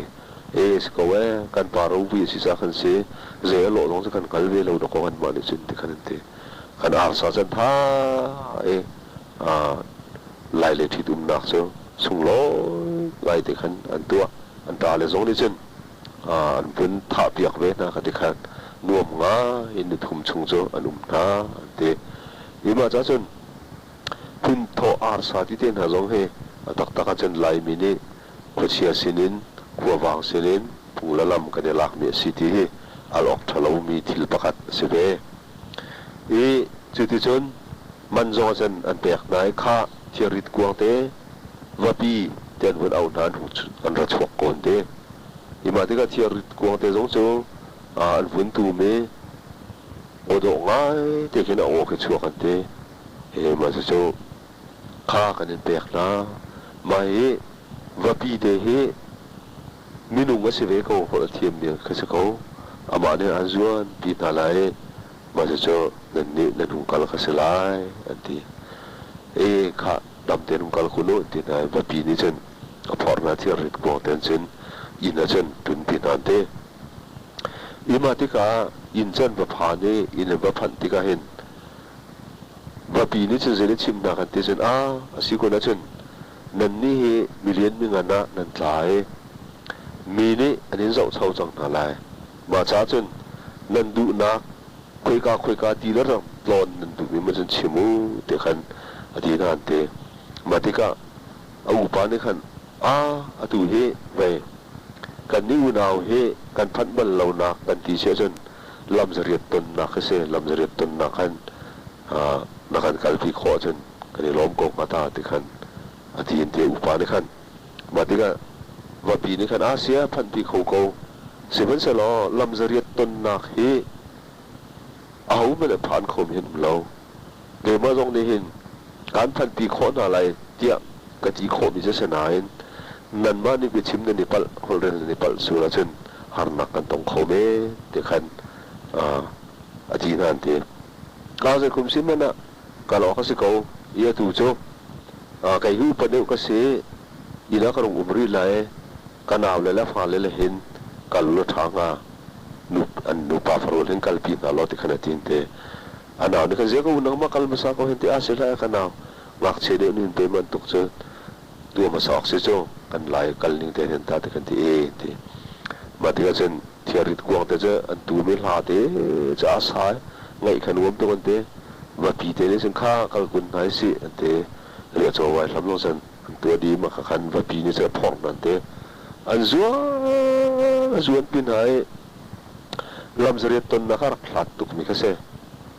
E si ko ee, kan pa ropui a si caah kan si, zei a lawh zong cu kan hngal ve lo dawkaw anmah nih cun ti khan an ti. Kan arsa can tha i lai le ṭhitumnak cu sunglawi ngai te khan an tuah. An ṭale zong nih cun an vun thahpiak ve hna kha ti khan nuam ngai in nithum chung cu an um hna an ti. Hi mah caah cun phunthawh arsa ti te hna zong hi a taktak ahcun Laimi nih khuachia sinin khuavang sinin phung le lam kan i lakmi a si ti hi al awk ṭha lomi thil pakhat a si ve. I cuticun man zong ahcun an pek hna i khah thirrit kuang te vapi ti an vun auh hna an ra chuak kawn te. Hi mah tikah thirrit kuang te zong cu an vun tum i aw dawh ngai te khin a aw khi chuak an ti. Hi mah cucu kha kan in pek hna. Mah hi vapi te hi minung a si ve ko, holh a thiammi kha si ko. Amah nih aan zuan pi hna lai i mah cucu nannih nan hung kal kha si lai an ti. E khah dam tein hung kal kun u an ti hna i vapi nih cun a phorh hna thirrit kuang tein cun inn ah cun ṭunpi hna an ti. I mah tikah inn cu an va phan i inn an va phanh tikah hin Vapi nih cun zei na chim hna kan ti cun a a si kun ahcun nannih hi milian mingan ah nan tla i mi nih an in zohcho cang hna lai. Mah caah cun nan duhnak khoika khoika ti le ram tlawn nan duhmi maw cun chim u ti khan a ti hna an ti. Mah tikah a upa nih khan a atu hi vei kannih unau hi kan phanh bal lonak kan ti si ahcun lamzariat tonnak hi si. Lamzariat tonnak khan na kan kalpi khawh ahcun kan i lawm ko hnga ta ti khan a ti in ti upa nih khan. Mah tikah vapi nih khan Asia phanhpi kho ko sihmanhsehlaw lamzariat tonnak hi ahohmanh a phan khomi an um lo. Keimah zong nih hin kaan phanhpi khawh hna lai tiah ka ti khawhmi cu a si nain nanmah nih biachim nan i palh, holhrel nan i palh sual ahcun harnak kan tong kho men ti khan. a ti hna an ti. Ka zeikum si hmanh ah kal awk a si ko i atu cu kei hi upa deuh ka si, inn ah ka rung um rih lai, ka naule le fale le hin kal u law ṭha hnga, nu an nupa farual hin kalpi hna law ti khan a ti an ti. A nau nih khan zia ka u nangmah kal hmasa ko hen ti a si hlah ka nau ngakchia deuh nih pe bantuk cu tuah hmasa awk si cu kan lai kal ning te hen ta ti kan ti e ti. Mah tikah cun thiarrit kuang te cu an tu mi hla te cu a sa i ngaih kha nuam tuk an ti. Vapi te nih cun kha kal kun hna sih an ti. Riahcaw vai hlam zong cun an tuah dih mah kha khan vapi nih cun a phorh hna an ti. An zuan a zuan pi hna i lam zariat tonnak a rak hlat tukmi kha si.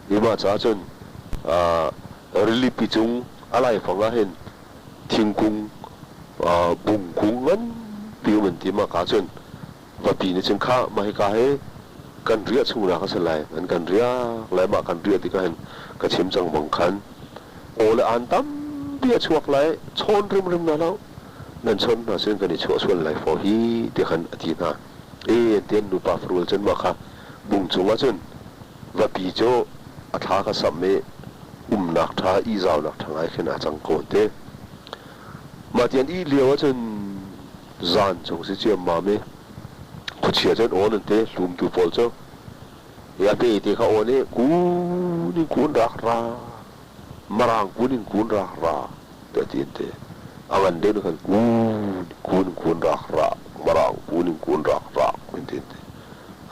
Hi mah caah cun rilipi cung a laifang ah hin thingkung bungkung nganpi um an ti. Mah ka cun vapi nih cun khah mah hika hi kan riah chungnak a si lai. An kan riak lai. Mah kan riah tikah hin ka chim cang bang khan aw le aan tampi a chuak lai. Chawn rimrim hna hlah. Nan chawn hna sin kan i chuah sual lai faw hi ti khan a ti hna. E an ti an nupa farual cun mah kha bung cungah cun vapi cu a thla kha samh i umnak ṭha ihzaunak ṭha ngai khin aa cang ko an ti. Mah ti an ih lio ahcun zan chung si ciammam i khuachia cu an awn an ti, hlumtu pawl cu. I a pe te kha awn i kun in kun rak ra, Marang kun in kun rak ra tiah ti an ti. A ngan deuh nih khan kun kun in kun rak ra, Marang kun in kun rak ra an ti an ti.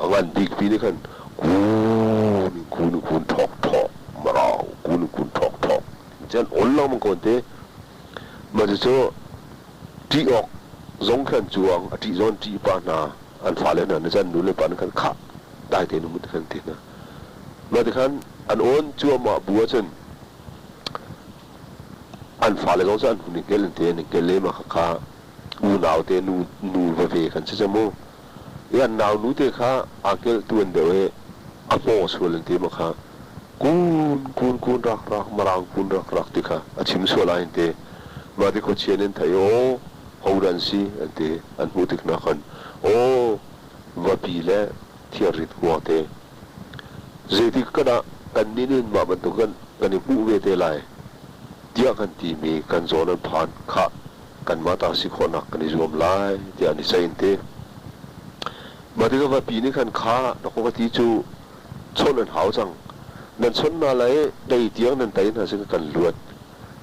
A ngan bikpi nih khan kun in kun in kun ṭhawk ṭhawk, Marang kun in kun ṭhawk ṭhawk ti an awl lengmang ko an ti. Mah cucu ṭih awk zong khan cuang, a ṭih zong an ṭih pah hna, an fale hna nih cun an nu le pa nih khan khah dai tein um khan ti hna. Mah tikhan an awn cuahmah bu ahcun an fale zong cu an hun i hngelh an ti, an i hngelh i mah khakha unau te nu nu va ve kan si cu mu. I an nau nu te kha aa hngelh tuan deuh i a hmaw sual an ti mah kha kun kun kun rak rak marang kun rak rak ti kha a chim sual ai an ti. Mah ti khuachia nih an theih i aw hodah an si an ti an hmuh tik hna khan aw vapi le thirrit kuangte. Zeitik kan ah kannih nih mah bantuk kan kan i hmuh ve te lai tiah kan timi kan zawn an phan khah kanmah ta si khawhnak kan i zuam lai tiah an i ceih an ti. Mah tikah vapi nih khan kha na ka ti cu chawnh an hau cang. Nan chawnh hna lai dei tiang nan tei hna sin kan luat.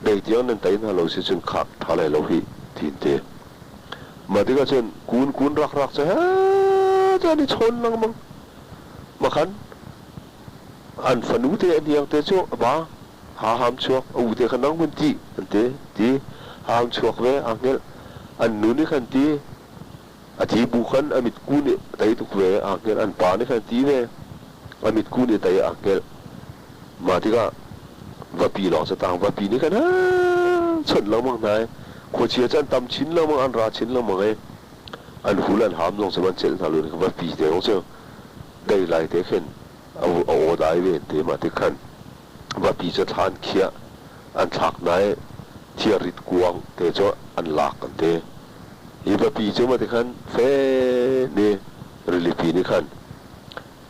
Dei tiang nan tei hna lo si cun khak ṭha lai lo hih ti an ti. Mah tikah cun kun kun rak rak cu he an i chawn lengmang. Makhan an fanu te a hniang te cu a ba ha ham chuak a u te kha nang hun ti an ti ti ha ham chuak ve aa hngelh an nu nih khan ti A thi bu khan a mitku nih a tei tuk ve, aa hngelh. An pa nih khan a ti ve, a mitku nih a tei, aa hngelh. Mah tikah vapi lawng catang vapi nih khan chawnh lengmang hna i khuachia cu an tam chin lengmang, an ra chin lengmang i an hul an ham zong cu an celh hna lo. Vapi te zong cu dei lai te khin a aw dai ve an ti. Mah tik khan vapi cu thla an khiah, an thlak hna i thirrit kuang te cu an lak an ti. Hi vapi cu mah ti khan fe nih rilipi nih khan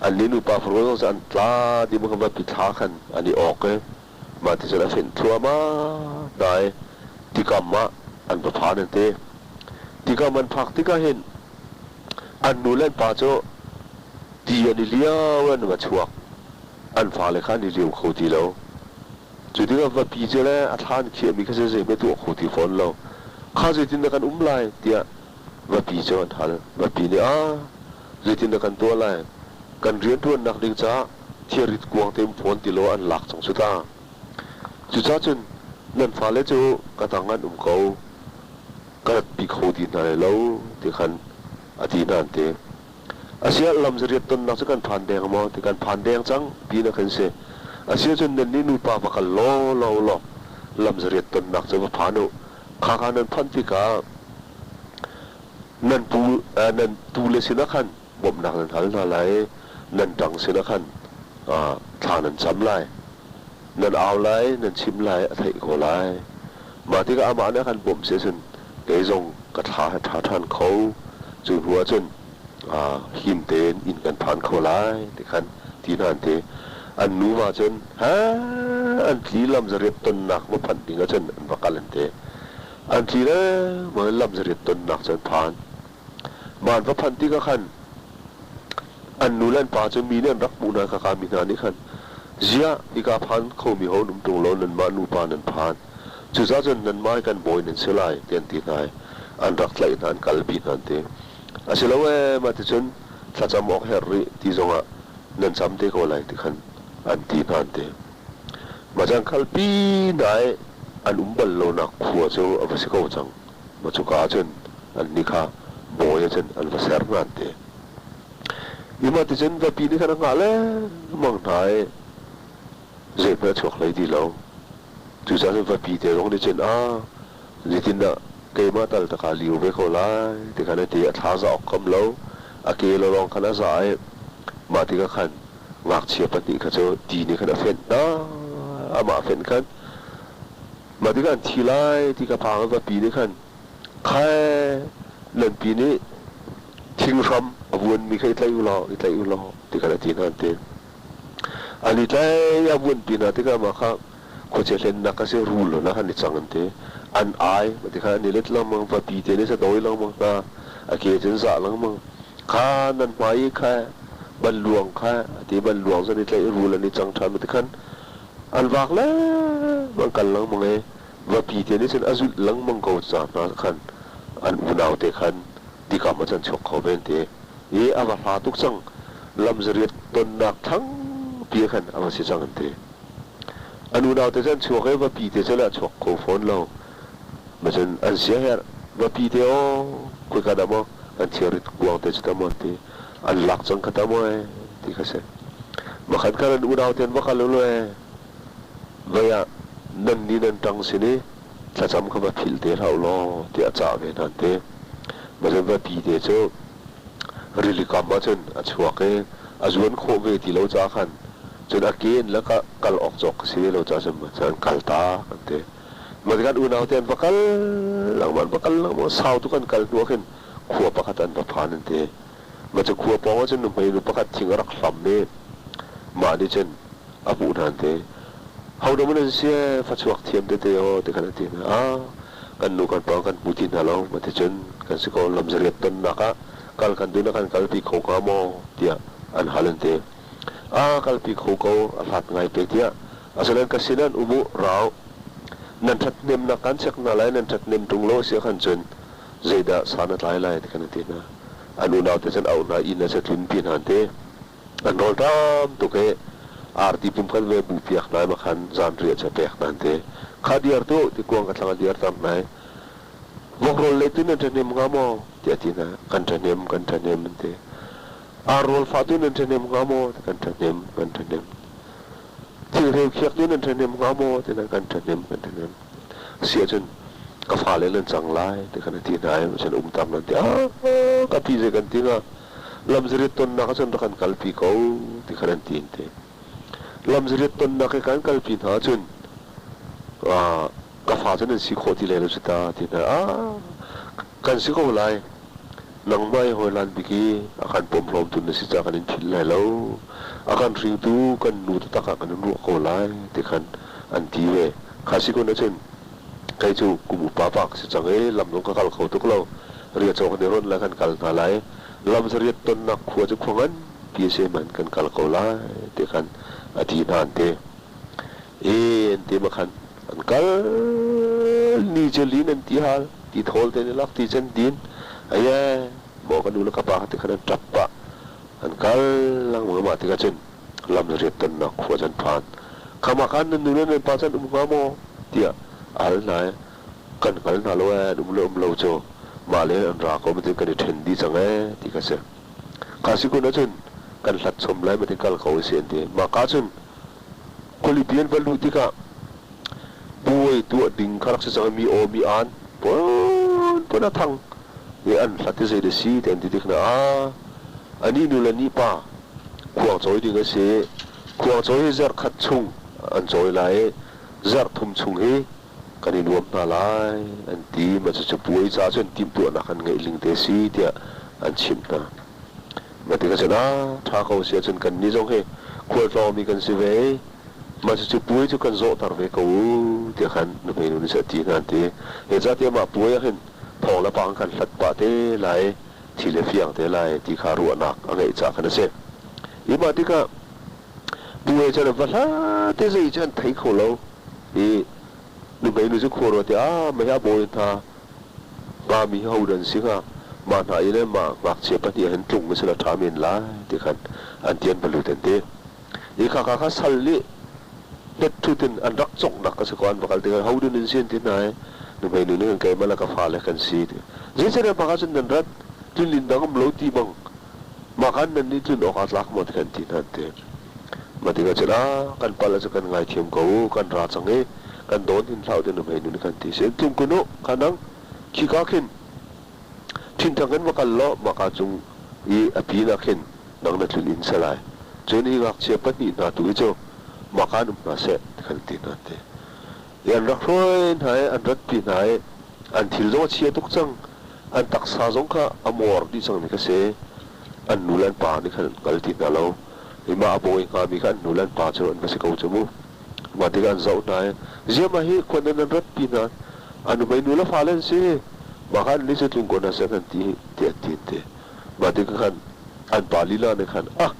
an ni nupa farua zong cu an tla dih bang vapi thla khan an i awk i mah ti cun a fenh thluahmah hna i tikam ah an va phan an ti. Tikam an phak tikah hin an nu le an pa cu ti an i lio an va chuak. An fale kha an i lio kho ti lo. Cu tikah vapi cu le a thla an khiahmi kha zeizei tuah kho ti fawn lo. Kha zeitindah kan um lai tiah vapi cu an hal. Vapi nih ah zeitindah kan tuah lai? Kan rianṭuannak ding caah thirrit kuang te um fawn ti lo an lak cang cu ta. Cucaah cun nan fale cu ka tang an um ko. Ka ratpi kho ti hna lai lo ti khan a ti hna an ti. Asiah lamzariat tonnak cu kan phan deng maw ti kan phan deng cang ti na kan si. Asiahcun nannih nupa va kal law law law lamzariat tonnak cu va phan u. Khakha nan phanh tikah nan pu nan tule sinah khan bawmhnak nan hal hna lai, nan ṭang sinah khan thla nan cam lai. Nan au lai, nan chim lai, a theih ko lai. Mah tikah amah nih a kan bawmh si ahcun kei zong ka thla a ṭha ṭhan kho. Cu hnu ahcun him tein inn kan phan kho lai ti khan ti hna an ti. An nuva cun an tli lam zariat tonnak va phanh ding ahcun an va kal an ti. An tli lengmang in lam zariat tonnak cu an phan. Mah an va phanh tikah khan an nu le an pa cu mi nih an rak hmuh hna khaka mi hna nih khan ziah hika phan khomi ho an um ṭung lo nanmah nupa nan phan. Cucaah cun nanmah hi kan bawi nan si lai ti an ti hna i an rak tlaih hna an kalpi hna an ti. Asilo ee mah ticun thlacam awk herh rih ti zongah nan cam te ko lai ti khan an ti hna an ti. Mah caan khalpi hna i an um bal lonak khua cu a va si ko cang. Mah cuka ah cun annih kha bawi ah cun an va ser hna an ti. I mah ticun vapi nih khan a hngah lengmang hna i zeihmanh a chuak hlei ti lo. Cucaah cun vapi te zong nih cun aa zeitindah keimah tal ta kaa liu ve ko lai ti khan a ti. A thla za awk kam lo. A ke lawlawng khan a za i mah tikah khan ngakchia pahnih kha cu ti nih khan a fenh hna. Amah a fenh khan mah tikah an thi lai ti ka phang i vapi nih khan khai nan pi nih thinghram a vuanmi kha i tlaih u law i tlaih u law ti khan a ti hna an ti. An i tlai a vuanpi hna tikah mah kha khuachia hlennak a si rul hna an i cang an ti. An ai mah tikha an i let lengmang vapi te nih a dawi lengmang hna a ke cun zah lengmang kha nan hmai i kha banluang kha a ti banluang cu an i tlaih rul an i cang ṭhan mah tikhan an vak lengmang kal lengmang i vapi te nih cun a zulh lengmang ko ca hna khan an unau te khan tikam ah cun chuak kho ve an ti. I a va hla tuk cang lam zariat tonnak thangpi ah khan a va si cang an ti. An unau te cu an chuak i vapi te cu le a chuak kho fawn lo. Macun an siaherh vapi te aw khoika dah maw kan thilrit kuang te cu ta maw an ti. An lak cang kha ta maw ee ti kha si. Makhan khan an unau te an va kal ulu ee vei ah nan ni nan ṭang sin i thlacam kha va philh te hlah u law tiah a cah ve hna an ti. Macun vapi te cu rili kam ahcun a chuak i a zuan khawh ve ti lo caah khan cun a ke in le kal awk cawk ka si ve lo caah cun an kal ta an ti. Mah tikah an unau te an va kal lengmang an va kal lengmang sau tuk an kal hnu ah khin khua pakhat an va phan an ti. Mah cu khua pawng ah cun nuhmei nu pakhat thing a rak hlam i mah nih cun a hmuh hna an ti. Hodah maw nan si fachuak thiam tete aw ti khan a ti hna. Ah kan nu kan pa kan hmu ti hna lo mah ticun kan si ko lam zariat tonnak ah kal kan duh na kan kalpi kho hnga maw tiah an hal an ti. Ah kalpi kho ko a hlat ngai pe tiah asinain ka sin an um u rau nan ṭhathnemnak kan chek hna lai nan ṭhathnem ṭung lo a si ahkhan cun zeidah san a tlai lai ti khan a ti hna. An unau te cun auh hna inn ah tlunpi hna an ti. An rawlṭam tuk i arti pum kan ve bu piak hna i makhan zanriah cu a pek hna an ti. Kha diar tu ti kuang ka thlang a diar tam hna i vok rawl lei tu nan ṭhahnem hnga maw tiah a ti hna. Kan ṭhahnem kan ṭhahnem an ti. Ar rawl fa tu nan ṭhahnem hnga maw ti kan ṭhahnem kan ṭhahnem. Thilhreu khiak tu nan ṭhahnem hnga maw ti kan ṭhahnem kan ṭhahnem. Si ahcun ka fale nan cang lai ti khan a ti hna i cun um tam nan ti ah ka pi zei kan ti hnga lamzariat tonnak ahcun rak kan kalpi ko ti khan an ti an ti. Lamzariat tonnak i kan kalpi hna ahcun ka fa cu nan si khawh ti lai lo cu ta ti hna ah kan si ko lai nangmah i hawilan bik i a kan pomhlawmtu na si caah kan in philh lai lo a kan hringtu kan nu taktak ah kan in ruah ko lai ti khan an ti ve kha si kun ahcun kei cu kum upa pa ka si cang i lam zong ka kal kho tuk lo riahcaw kan i ronh lai kan kal hna lai lam zariat tonnak khua cu khua nganpi a si man kan kal ko lai ti khan a ti hna an ti E an ti ma khan an kal ni cu lin an ti hal ti thawl te ni lak ti chan din aye maw ka nu le ka pa ti khan an ṭap pah an kal lengmang mah tikah cun lam riat tonnak khua cun phan khama khan nan nu le nan pa chan um hnga maw tiah a hal hna i kan hngal hna lo ee an um le um lo cu mah le an ra ko matin kan i ṭhen dih cang ee ti kha si kha si kun ahcun kan hlat chom lai matin kal ko si an ti mah ka cun Khualipi an va luh tikah puai tuah ding kha rak si cang i mi aw mi aan phunphun a thang i an hlat i zei dah si ti an ti tik hna ah anih nu le nih pa khuang cawi ding a si i khuang cawi hi zarh khat chung an cawi lai i zarh thum chung hi kan i nuam hna lai an ti mah cucu puai caah cun timhtuahnak an ngeih ling te a si tiah an chimh hna. Mah tikah cun aa ṭha ko si ahcun kannih zong hi Khualtlawngmi kan si ve. Mah cucu puai cu kan zawhter ve ko u tiah khan nuhmei nu nih cun a ti hna an ti. Zeicahtiah mah puai ah hin thawng le pang kan hlat pah te lai, thi le fiang te lai ti kha ruahnak a ngeih caah khan a si. I mah tikah puai cun va hla te zei cu an thei kho lo i nuhmei nu cu khua ruat i ah mei a bawi hna hngami hi hodah an si hnga? Mah hna i le mah ngakchia pahnih ah hin tlung sila ṭha men lai ti khan an ti an va lut an ti. Hi khakha kha sal nih hnetthut in an rak conghnak a si ko an va kal tikah hodah nan si an ti hna i nuhmei nu nih keimah le ka fale kan si ti. Zeicahtiah mah ah cun nan rat tluninn dang um lo ti bang mah khan nan nih tlun awk aa tlak maw ti khan ti hna an ti. Mah tikah cun ah kan palh ahcun kan ngaithiam ko u, kan ra cang i kan dawn hin hlah u ti nuhmei nu nih khan ti. Sin tlung kun u, kha nang khika khin ṭhinthang in va kal law mahka cung i a pin ah khin nang na tlun inn seh lai. Cun hi ngakchia pahnih hna tu hi cu mahka an um hna seh ti khan ti hna an ti. I an rak hruai hna i an ratpi hna i an thil zong a chia tuk cang. An taksa zong kha a mawr dih cang ni kha si. An nu le an pa nih khan an hngal ti hna lo. I mah a bawi hngami kha an nu le an pa cu an va si ko cu mu. Mah tikah an zoh hna i, ziah hi khua nan an ratpi hna? A nuhmei nu le fale an si. Mah kha annih cu tlung ko hna seh an ti tiah an ti an ti. Mah tikah khan an pa lila nih khan, ah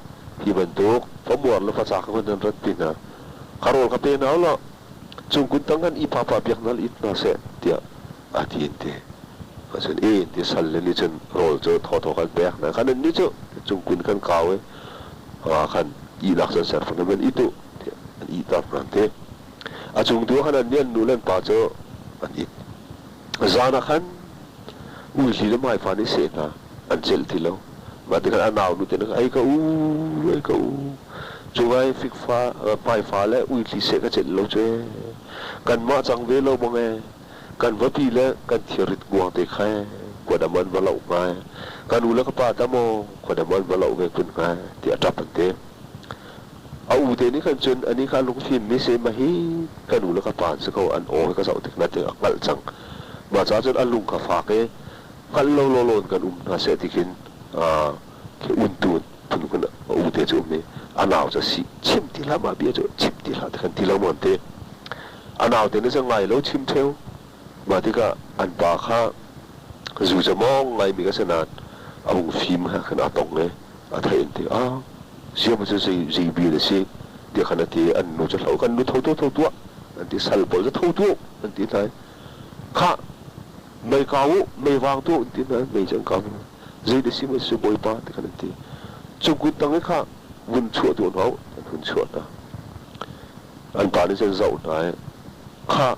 hi bantuk famuar le facak kha nan ratpi hna. Kha rawl kha pe hna u law cungkun tang khan i phapha piak hna it hna seh tiah a ti an ti. Cun e ti sal le nih cun rawl cu thawthaw kan pek hna. Khan annih cu cungkun kan kau i khan ihnak cu an ser fang in it u tiah an ihter hna an ti. A cung tu ah khan annih an nu le an pa cu an it. Zan ah khan uihli le hmaifa nih seh hna an celh ti lo. Mah tikhan a nau nu te nih ei ka u, ei ka u. Cungai fikfa, hmaifa le uithli seh ka celh lo cu ee. Kanmah cang ve lo bang ee. Kan vapi le kan thirrit kuang te kha ee. Khuadam an va loh hnga ee. Kan u le ka pa ta maw khuadam an va loh ve kun hnga ee tiah a ṭap an ti. A u te nih khan cun anih kha lungfim mi si ma hi kan u le ka pa an si ko an aw hi ka zoh tik na ti a hngalh cang. Mah caah cun a lung kha fak i hngalh lo lawlaw in kan um hna seh ti khin khi untu phun kun a u te cu um i a nau cu si chim ti hlah mah bia cu chim ti hlah ti khan ti lo maw an ti. A nau te nih cun ngai lo chim ṭheo. Mah tikah an pa kha zu cu mawng ngaimi ka si nain a hung fim he khan aa tong i a theih an ti. Ah, ziam cu zei zei bia na si tiah khan a ti. An nu cu hlo kan nu tho tho tuah an ti. Sal pawl cu tho tuah an ti hna i khah mei kau u mei vang tuah an ti hna mei cu an kau hna. Zei na si maw si bawipa ti khan an ti. Cu kut tang i khah vun chuah tuah hna u an hun chuah hna. An pa nih cun zoh hna i khah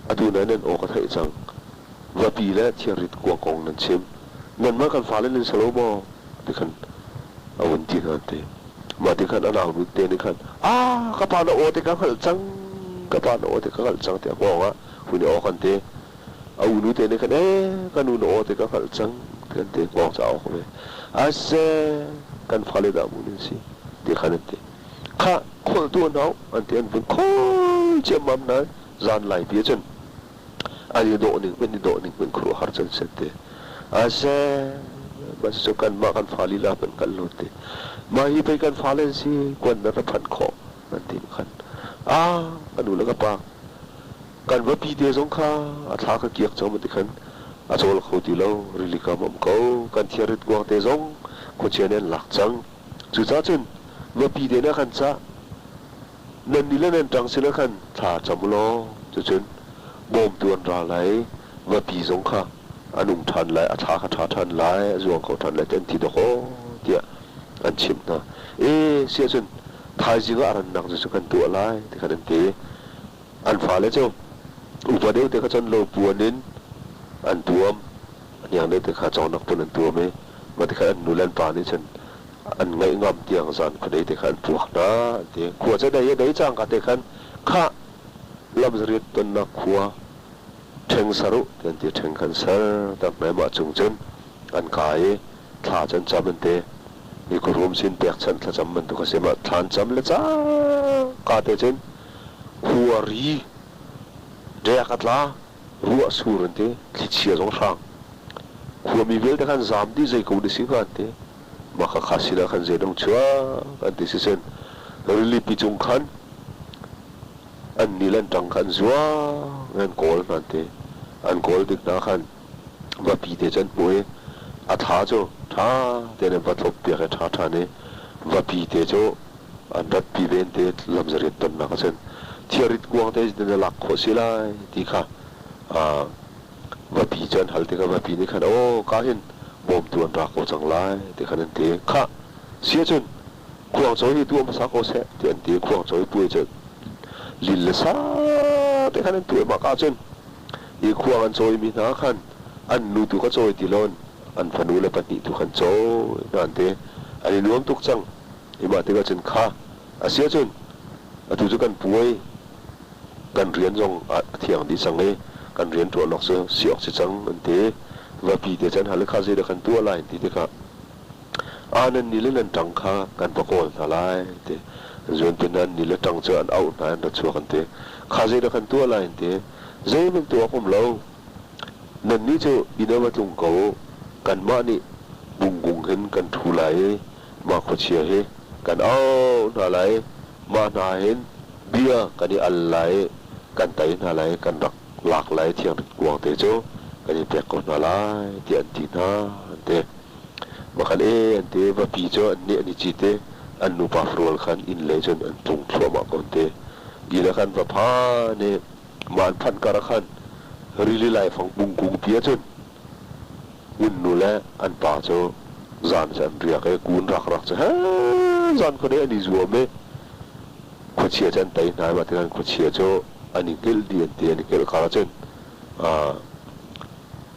Atu nan nan aw ka theih cang. Vapi le thirrit kuang kong nan chim. Nanmah kan fale nan si lo maw? Ti khan a vun ti hna an ti. Mah ti khan a naunu te nih khan, ah ka pa na aw te ka hngalh cang, ka pa na aw te ka hngalh cang tiah hngawng ah hun i awk an ti. A unu te nih khan, ee ka nu na aw te ka hngalh cang ti an ti. Hngawng ca awk ve. Ase kan fale dah mu nan si ti khan an ti. Khah kholh tuah hna u an ti an vun khol ciammam nain zanlai pi ahcun an i dawh ning hmanh i dawh ning hmanh khuaruahhar can set te ase mah cu kanmah kan fa lila hmanh hngalh lo te mah hi pei kan fale an si kuan na ra phanh khawh an ti khan a ka nu le ka pa kan va pi te zong kha a thla ka kiak cang ti khan a cawl kho ti lo rili kam am ko kan thiarit kuang te zong khuachia nih an lak cang cucaah cun va pi te na kan cah Nan ni le nan ṭang sinah khan thla cam u law cucun bawmtu an ra lai, vapi zong kha a nung ṭhan lai, a thla kha ṭha ṭhan lai, a zuang kho ṭhan lai ti an ti dawkaw tiah an chimh hna. Ee, si ahcun thaizing ah a rannak cu kan tuah lai ti khan an ti. An fale cu upa deuh te kha cun lo puan in an tuam, a hniang deuh te kha cawngnak puan an tuam i mah tikhan an nu le an pa nih cun an ngaih ngam tiang zan khuadei te kha an puak hna an ti. Khua cu dei a dei cangka te khan khah lamzariat tonnak khua ṭheng ser u ti an ti. Ṭheng khan ser tak hna mah cung cun an kai i thla cu an cam an ti. Hi khuarum sin pekchanh thlacam bantuk a si. Mah thla an cam le cangka te cun khua ri ṭek a tla ruah sur an ti. Thlichia zong hrang. Khuami vialte khan zaam dih zei ko na si hnga an ti. Mah khakha sinah khan zeidang chuak an ti sicun. Rilipi cung khan an ni le an ṭang kha an zuang i an kawl hna an ti. An kawl tik hna khan vapi te cu an hmuh i a thla cu ṭha tein an va thloppiak i ṭha ṭhan i vapi te cu an ratpi ve an ti. Lamzariat tonnak ah cun thirrit kuang te zeitin dah lak khawh si lai ti kha vapi cu an hal tikah vapi nih khan aw ka hin bawmtu an ra ko cang lai ti khan an ti. Khah si ahcun khuangcawi hi tuah hmasa ko seh ti an ti. Khuangcawi puai cu lin le sa te khan an tuah. Mah ka cun hi khuang an cawimi hna khan an nu tu kha cawi ti loin an fanu le pahnih tu khan cawi hna an ti. An i nuam tuk cang. Hi mah tikah cun kha a si ahcun atu cu kan puai kan rian zong a thiang dih cang i kan rian ṭuan awk cu si awk si cang an ti. Vapi te cu an hal i kha zeidah kan tuah lai an ti tikah aa nan ni le nan ṭang kha kan va kawl hna lai an ti. Zuanpi nan ni le ṭang cu an auh hna i an ra chuak an ti. Kha zeidah kan tuah lai an ti. Zeihmanh tuah awk um lo. Nannih cu inn ah va tlung ko u. Kanmah nih bungkung hin kan ṭhu lai i mah khuachia hi kan auh hna lai i mah hna hin bia kan i al lai i kan tei hna lai i kan rak lak lai i thiangrit kuang te cu kan i pek ko hna lai tiah an ti hna an ti. Makhan e an ti vapi cu an nih an i cit i an nupa farual khan inn lei cun an tlung thluahmah ko an ti. Inn ah khan va phan i mah an phanh kar ah khan rili laifang bungkung pi ahcun Ngunnu le an pa cu zan cu an riak i kun rakrak cu hee zan khuadei an i zuam i khuachia cu an tei hna i mah tikhan khuachia cu an i hngilh dih an ti. An i hngilh kar ahcun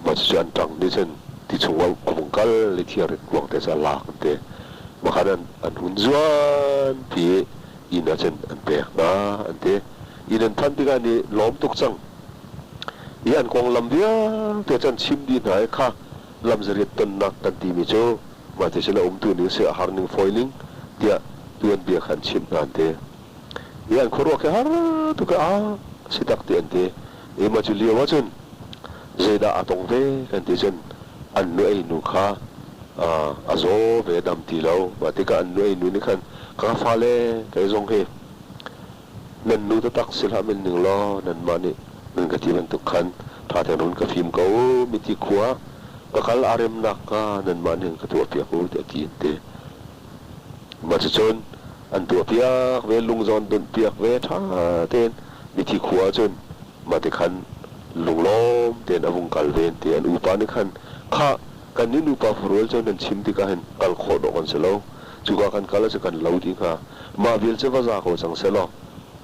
mah cucu an ṭang nih cun ti chung ah a vung kal i thirrit kuang te cu a lak an ti. Mah khan an hun zuanpi i inn ah cun an pek hna an ti. Inn an phanh tikah an i lawm tuk cang. Hi an konglam vialte cu an chim dih hna i kha lamzariat tonnak kan timi cu mahti cun a umtu ning si a har ning fawi ning tiah tuanbia kha an chimh hna an ti. Hi an khuaruah khi har tuk i a si tak ti an ti. I mah cu lio ahcun zeidah aa tong ve kan ti cun an nu ei nu kha a zaw ve dam ti lo. Mah tikah an nu ei nu nih khan ka fale kei zong hi Nan nu taktak si hlah men ning law nanmah nih nan ka ti bantuk khan ṭha tein run ka fim ko u. Mithi khua ka kal aa remnak hnga nanmah nih ka tuahpiak u tiah a ti an ti. Mah cucun an tuahpiak ve, lung zong an dunhpiak ve ṭha tein mithi khua ah cun mah ti khan lunglawm tein a vung kal ve an ti. An upa nih khan khah kannih nupa farual cu nan chim tikah hin kal khawh dawh kan si lo. Cuka kan kal ahcun kan lo dih hnga. Mah vial cu va za ko cang sehlaw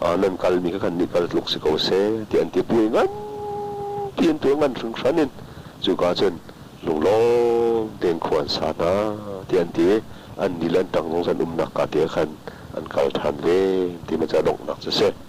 nan kalmi kha kan nih kal tluk si ko seh ti an ti. Puai nganpi an tuah ngan hringhran in cuka cun lunglawm tein khua an sa hna ti an ti. An ni le an ṭang zong an umnak ka te khan an kal ṭhan ve ti ma cu a donghnak cu si.